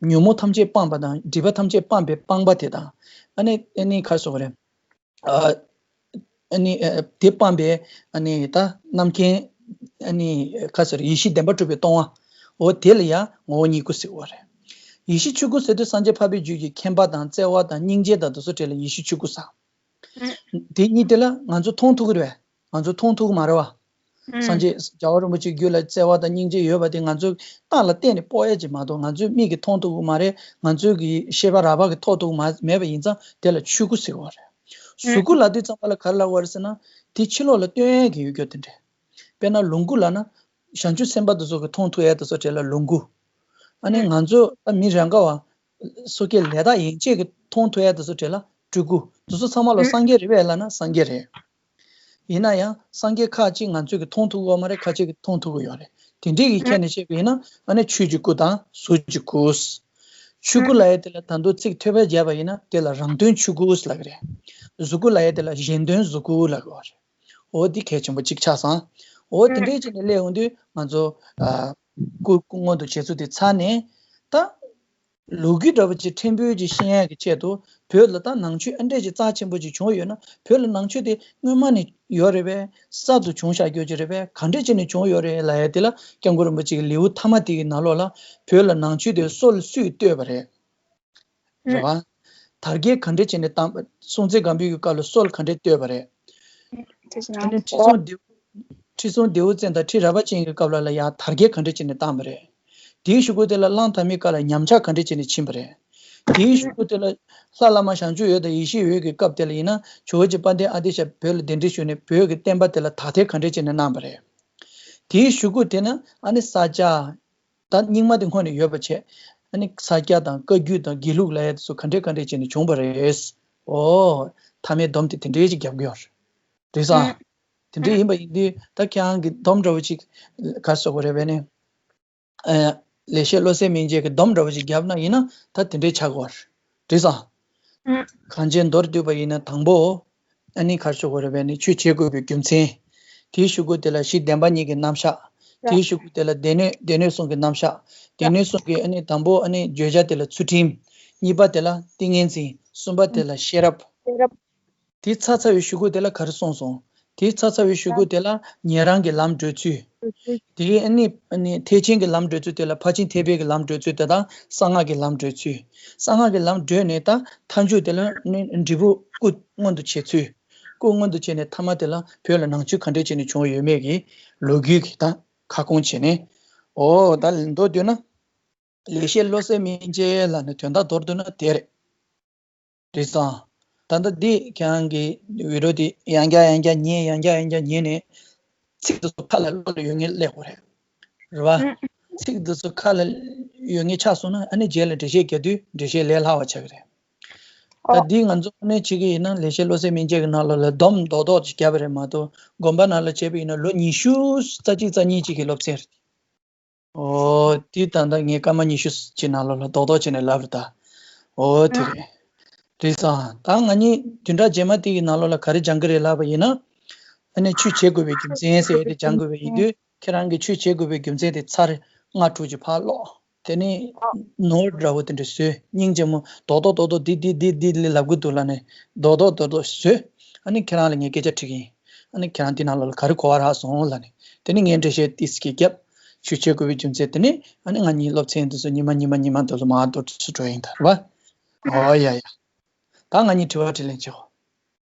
ཉོན་མོངས་ཐམས་ཅད་སྤངས་པ་དང་སྒྲིབ་པ་ཐམས་ཅད་སྤངས་པའི་སྤངས་པ་དེ་དང་། ཨ་ནི་ཨ་ནི་ག་རེ་ཟེར་དགོས་རེད། ཨ་ནི་ཨ་དེ་སྤངས་པའི་ཨ་ནི་ད་རྣམ་མཁྱེན། ཨ་ནི་ག་རེ་ཟེར། ཡེ་ཤེས་བདེན་པ་གྲུབ་པའི་སྟོང་པ། འོ་དེ་ལ་ཡང་ངོ་བོ་ཉིད་སྐུ་ཟེར་བ་རེད། ཡེ་ཤེས་ཆོས་སྐུ་ཟེར་དུས་སངས་རྒྱས་འཕགས་པའི་རྒྱུད་ཀྱི་མཁྱེན་པ་དང་བརྩེ་བ་དང་སྙིང་རྗེ་དང་དེ་ཚོ་གྲས་ལ་ཡེ་ཤེས་ཆོས་སྐུ་ཟེར། དེ་གཉིས་དེ་ལ་ང་ཚོ་མཐོང་ཐུབ་ཀྱི་རེད་པས། ང་ཚོ་མཐོང་ཐུབ་ཀྱི་མ་རེད་པ། སངས་རྒྱས་རྒྱལ་བ་རིན་པོ་ཆེའི་རྒྱུད་ལ་བརྩེ་བ་དང་སྙིང་རྗེ་ཡོད་པ་དེ་ང་ཚོའི་རྟགས་ལ་བརྟེན་ནས་དཔོག་ཡ་ཅིག་མ་གཏོགས། ང་ཚོའི་མིག་གིས་མཐོང་ཐུབ་ཀྱི་མ་རེད། ང་ཚོའི་གི་ཤེས་པ་རགས་པ་གིས་རྟོགས་ཐུབ་ཀྱི་མ་མེད་པ་ཡིན་ཙང་དེ་ལ་ཆོས་སྐུ་ཟེར་བ་རེད། གཟུགས་སྐུ་ལབ་དུས་ཙམ་པ་ལ་ག་རེ་ལབ་པ་རེད་ཟེར་ན། དེ་ཕྱི་ལོགས་ལ་སྟོན་ཡ་གི་ཡོད་རྒྱུ་དེ་འདྲ། དཔེར་ན་ལོངས་སྐུ་ལབ་ན། བྱང་ཆུབ་སེམས་དཔའ་དེ་ཚོ་གིས་མཐོང་ཐུབ་ཡ་དེ་ཚོ་གྲས་ལ་ལོངས་སྐུ། ཨ་ནི་ང་ཚོ་ད་མི་རང་ག་བ། སོ་སྐྱེ་ལས་དག་ཡན་ཆད་ཀྱིས་མཐོང་ཐུབ་ཡ་དེ་ཚོ་གྲས་ལ་སྤྲུལ་སྐུ། དེ་ཚོ་ཚང་མ་ལོ་སངས་རྒྱས་རེད་པས་ལབ་ན་སངས་རྒྱས་རེད། ཡིན་ན་ཡང་སངས་རྒྱས་ཁ་ཅིག་ང་ཚོས་ཀྱིས་མཐོང་ཐུབ་ཀྱི་ཡོད་མ་རེད། ཁ་ཅིག་གིས་མཐོང་ཐུབ་ཀྱི་ཡོད་རེད། དེ་འདྲའི་གི་ཁྱེར་ནས་བཤད་པ་ཡིན་ན་ཨ་ནི་ཆོས་ཀྱི་སྐུ་དང་གཟུགས་ཀྱི་སྐུ། ཆོས་སྐུ་ལབ་ཡ་དེ་ལ་ད་དུང་ཚིག་ཐོལ་པ་བརྒྱབ་པ་ཡིན་ན་དེ་ལ་རང་དོན་ཆོས་སྐུ་ལབ་ཀྱི་རེད། གཟུགས་སྐུ་ལབ་ཡ་དེ་ལ་གཞན་དོན་གཟུགས་སྐུ་ལབ་ཀྱི་ཡོད་རེད། འོ་འདི་གལ་ཆེན་པོ་གཅིག་ཆགས་སོང་། འོ་དེ་འདྲའི་ཅིག་ནས་སླེབས་ཡོང་དུས་ང་ཚོ་ཨ་སྐུ་སྐུ་མངོན་དུ་བྱེད་ཚུལ་དེ་ཚར་ནས། ད་ལོ་རྒྱུས་འདྲ་པོ་ཅིག་ཕྲན་བུ་ཅིག་ཤེས་ཡ་གི་ཆེད་དུ་བོད་ལ་ད་ནང་ཆོས་ཨ་འདྲས་ཅིག་རྩ་ཆེན་པོ་ཅིག་བྱུང་ཡོད་ན། བོད་ལ་ནང་ཆོས་དེ་སྔོན་མ་ནས་ཡོད་རེད་པས། གསར་དུ་བྱུང་བཞག་རྒྱུ་ཅིག་རེད་པས། ག་འདྲས་བྱས་ནས་བྱུང་ཡོད་རེད་ལབ་ཡ་དེ་ལ་སྐྱབས་མགོན་རིན་པོ་ཆེ་གི་ལེའུ་མཐའ་མ་དེ་གི་ནང་ལོགས་ལ་བོད་ལ་ནང་ཆོས་དེ་སོ་ལ་སུས་གཏོད་པ་རེད། རེད་པ། དར་རྒྱས་ག་འདྲས་བྱས་ནས་བཏང་། སྲོང་བཙན་སྒམ་པོའི་གི་སྐབས་ལ་སོ་ལ་ག་འདྲས་གཏོད་པ་རེད། དེ་བཞིན་ཨ་ནི་ཁྲི་སྲོང་ལྡེའུ། ཁྲི་སྲོང་ལྡེའུ་བཙན་དང་ཁྲི་རལ་པ་ཅན་གྱི་སྐབས་ལ་ལ་ཡང་དར་རྒྱས་ག་འདྲས་བྱས་ནས་བཏང་པ་རེད། དེའི་གཞུག་གུ་དེ་ལ་གླང་དར་མའི་སྐབས་ལ་ཉམས་ཆག་ག་འདྲས་བྱས་ནས་ཕྱིན་པ་རེད། དེའི་གཞུག་གུ་དེ་ལ་ལྷ་བླ་མ་བྱང་ཆུབ་འོད་དང་ཡེ་ཤེས་འོད་ཀྱི་སྐབས་དེ་ལ་ཡིན་ན་ཇོ་བོ་རྗེ་དཔལ་ལྡན་ཨ་ཏི་ཤ་བོད་ལ་གདན་འདྲེན་ཞུས་ནས་བོད་ཀྱི་བསྟན་པ་དེ་ལ་དར་ཐེར་ག་འདྲས་བྱས་ནས་གནང་པ་རེད། དེའི་གཞུག་གུ་དེ་ན་ཨ་ནི་ས་སྐྱ། ད་རྙིང་མ་དེ་སྔོན་ནས་ཡོད་པ་བྱས། ཨ་ནི་ས་སྐྱ་དང་བཀའ་བརྒྱུད་དང་དགེ་ལུགས་ལབ་ཡ་དེ་ཚོ་ག་འདྲས་ག་འདྲས་བྱས་ནས་བྱུང་པ་རེད། འོ། མཐའ་མའི་སྡོམ་དེ་དེ་འདྲས་ཅིག་རྒྱབ་ཀྱི་ཡོད་རེད། རེད་སོང་། ཨ། དེ་འདྲས་ཡིན་པ་ཡིན་དུས་ད་ཁྱེད་རང་གི་སྡོམ་འདྲ་བོ་ཅིག་ག་རེ་ཟེར་དགོས་རེད་པས་ནི། ཨ། ལེགས་བཤད་བློ་གསལ་སྨིན་བྱེད་ཀྱི་སྡོམ་འདྲ་བོ་ཅིག་བརྒྱབ་ན་ཡིན་ན་ད་དེ་འདྲས་ཆགས་ཀྱི་ཡོད་རེད། རེད་སོང་། ཨ། གང་ཅི་མདོར་བསྡུས་པ་ཡིན་ན་དང་པོ། ཨ་ནི་ག་རེ་ཟེར་དགོས་རེད་པས་ནི། ཆོས་བྱེད་དགོས་པའི་རྒྱུ་མཚན། དེའི་གཞུག་གུ་དེ་ལ་གཞི་བདེན་པ་གཉིས་ཀྱི་རྣམ་གཞག་དེའི་གཞུག་གུ་དེ་ལ་སྡེ་སྣོད། སྡེ་སྣོད་གསུམ་གྱི་རྣམ་གཞག་སྡེ་སྣོད་གསུམ་གྱི་ཨ་ནི་དང་པོ་ཨ་ནི་བརྗོད་བྱ་དེ་ལ་ཚུལ་ཁྲིམས། གཉིས་པ་དེ་ལ་ཏིང་ངེ་འཛིན། གསུམ་པ་དེ་ལ་ཤེས་རབ། ཤེས་རབ། དེ་ཚར་ཚར་བའི་གཞུག་གུ་དེ་ལ་ག་རེ་གསུངས་སོང་། དེ་ཚར་ཚར་བའི་གཞུག་གུ་དེ་ལ་ཉན་རང་གི་ལམ་བགྲོད་ཚུལ། དེའི་ཨ་ནི་ཨ་ནི་ཐེག་ཆེན་གྱི་ལམ་བགྲོད་ཚུལ་དེ་ལ་ཕར་ཕྱིན་ཐེག་པའི་གི་ལམ་བགྲོད་ཚུལ་དེ་དང་གསང་སྔགས་ཀྱི་ལམ་བགྲོད་ཚུལ། གསང་སྔགས་ཀྱི་ལམ་བགྲོད་ནས་ད་མཐའ་མཇུག་དེ་ལ་ཨ་ནི་འབྲས་བུ་སྐུ་མངོན་དུ་བྱེད་ཚུལ། སྐུ་མངོན་དུ་བྱས་ནས་མཐའ་མ་དེ་ལ་བོད་ལ་ནང་ཆོས་ག་འདྲས་བྱས་ནས་བྱུང་ཡོད་མེད་ཀྱི་ལོ་རྒྱུས་ཀྱི་ད་ཁ་སྐོང་བྱས་ནས། འོ་ད་མདོར་བསྡུས་ན། ལེགས་བཤད་བློ་གསལ་སྨིན་བྱེད་ལབ་ནས་དོན་དག་མདོར་བསྡུས་ན་དེ་རེད། རེད་སོང་། ད་ལྟ་འདི་ཁྱེད་རང་གི་བི་ཌི་ཡོ་འདི་ཡང་བསྐྱར་ཡང་བསྐྱར་ཉན། ཡང་བསྐྱར་ཡང་བསྐྱར་ཉན་ནས་ཚིག་འདི་ཚོ་ཁ་ལ་བློ་ལ་ཡོད་ངེས་སླེབས་དགོས་རེད། རེད་བ། ཚིག་འདི་ཚོ་ཁ་ལ་ཡོད་ངེས་ཆགས་སོང་ན། ཨ་ནི་རྗེས་ལ་འགྲེལ་བཤད་རྒྱག་དུས་འགྲེལ་བཤད་ལས་སླ་བ་ཆགས་ཀྱི་རེད། ད་འདི་ང་ཚོ་དངོས་གནས་བྱེད་ཀྱི་ཡིན་ན། ལེགས་བཤད་བློ་གསལ་སྨིན་བྱེད་ཀྱི་ནང་ལོགས་ལ་སྡོམ་རྡོག་རྡོག་ཅིག་བརྒྱབ་པ་རེད་མ་གཏོགས། དགོན་པ་ནང་ལ་བྱས་པ་ཡིན་ན་ལོ་ཉི་ཤུ་རྩ་གཅིག་རྩ་གཉིས་ཅིག་གི་སློབ་ཚན་རེད། ཨོ། དེ་ད་ལྟ་ངས་སྐར་མ་ཉི་ཤུ་ཅིག་ནང་ལོགས་ལ་རྡོག་རྡོག་བྱས་ནས་ལབ་རེད་ད། ཨོ་དེ་རེད། རེད་སོང་། ད་ང་གཉིས་བདུན་ཕྲག་རྗེས་མ་དེ་གི་ནང་ལོགས་ལ་ག་རེ་སྦྱང་གི་རེད་ལབ་པ་ཡིན་ན། ཨ་ནི་ཆོས་བྱེད་དགོས་པའི་རྒྱུ་མཚན་ཟེར་ཡ་དེ་སྦྱང་དགོས་པ་ཡིན་དུས། ཁྱེད་རང་གིས་ཆོས་བྱེད་དགོས་པའི་རྒྱུ་མཚན་དེ་ཚར་ལྔ་དྲུག་ཅིག་ཕར་ཀློག་དེ་ནས་ནོར་འདྲ་བོ་དེ་འདྲ་བཟོས། སྙིང་རྗེ་མོ་རྡོག་རྡོག་རྡོག་རྡོག་འདི་འདི་འདི་འདི་ལབ་གི་འདུག་ལབ་ནས་རྡོག་རྡོག་རྡོག་རྡོག་བཟོས། ཨ་ནི་ཁྱེད་རང་ལ་ངས་སྐད་ཆ་དྲི་གི་ཡིན། ཨ་ནི་ཁྱེད་རང་འདི་ནང་ལོགས་ལ་ག་རེ་གོ་བ་རག་སོང་ལབ་ནས། དེ་ནས་ངས་འགྲེལ་བཤད་ཏོག་ཙམ་བརྒྱབ། ཆོས་བྱེད་དགོས་པའི་རྒྱུ་མཚན། དེ་ནས་ཨ་ནི་ང་གཉིས་སློབ་ཚན་འདི་ཚོ་ཉི་མ་ཉི་མ་ཉི་མ་འདི་ཚོ་མར་འགྲོ་འགྲོ་ཡིན་ད། རེད་བ། ཨོ་ཡ་ཡ། ད་ང་གཉིས་དྲི་བ་དྲིས་ལན་བྱེད་འོ།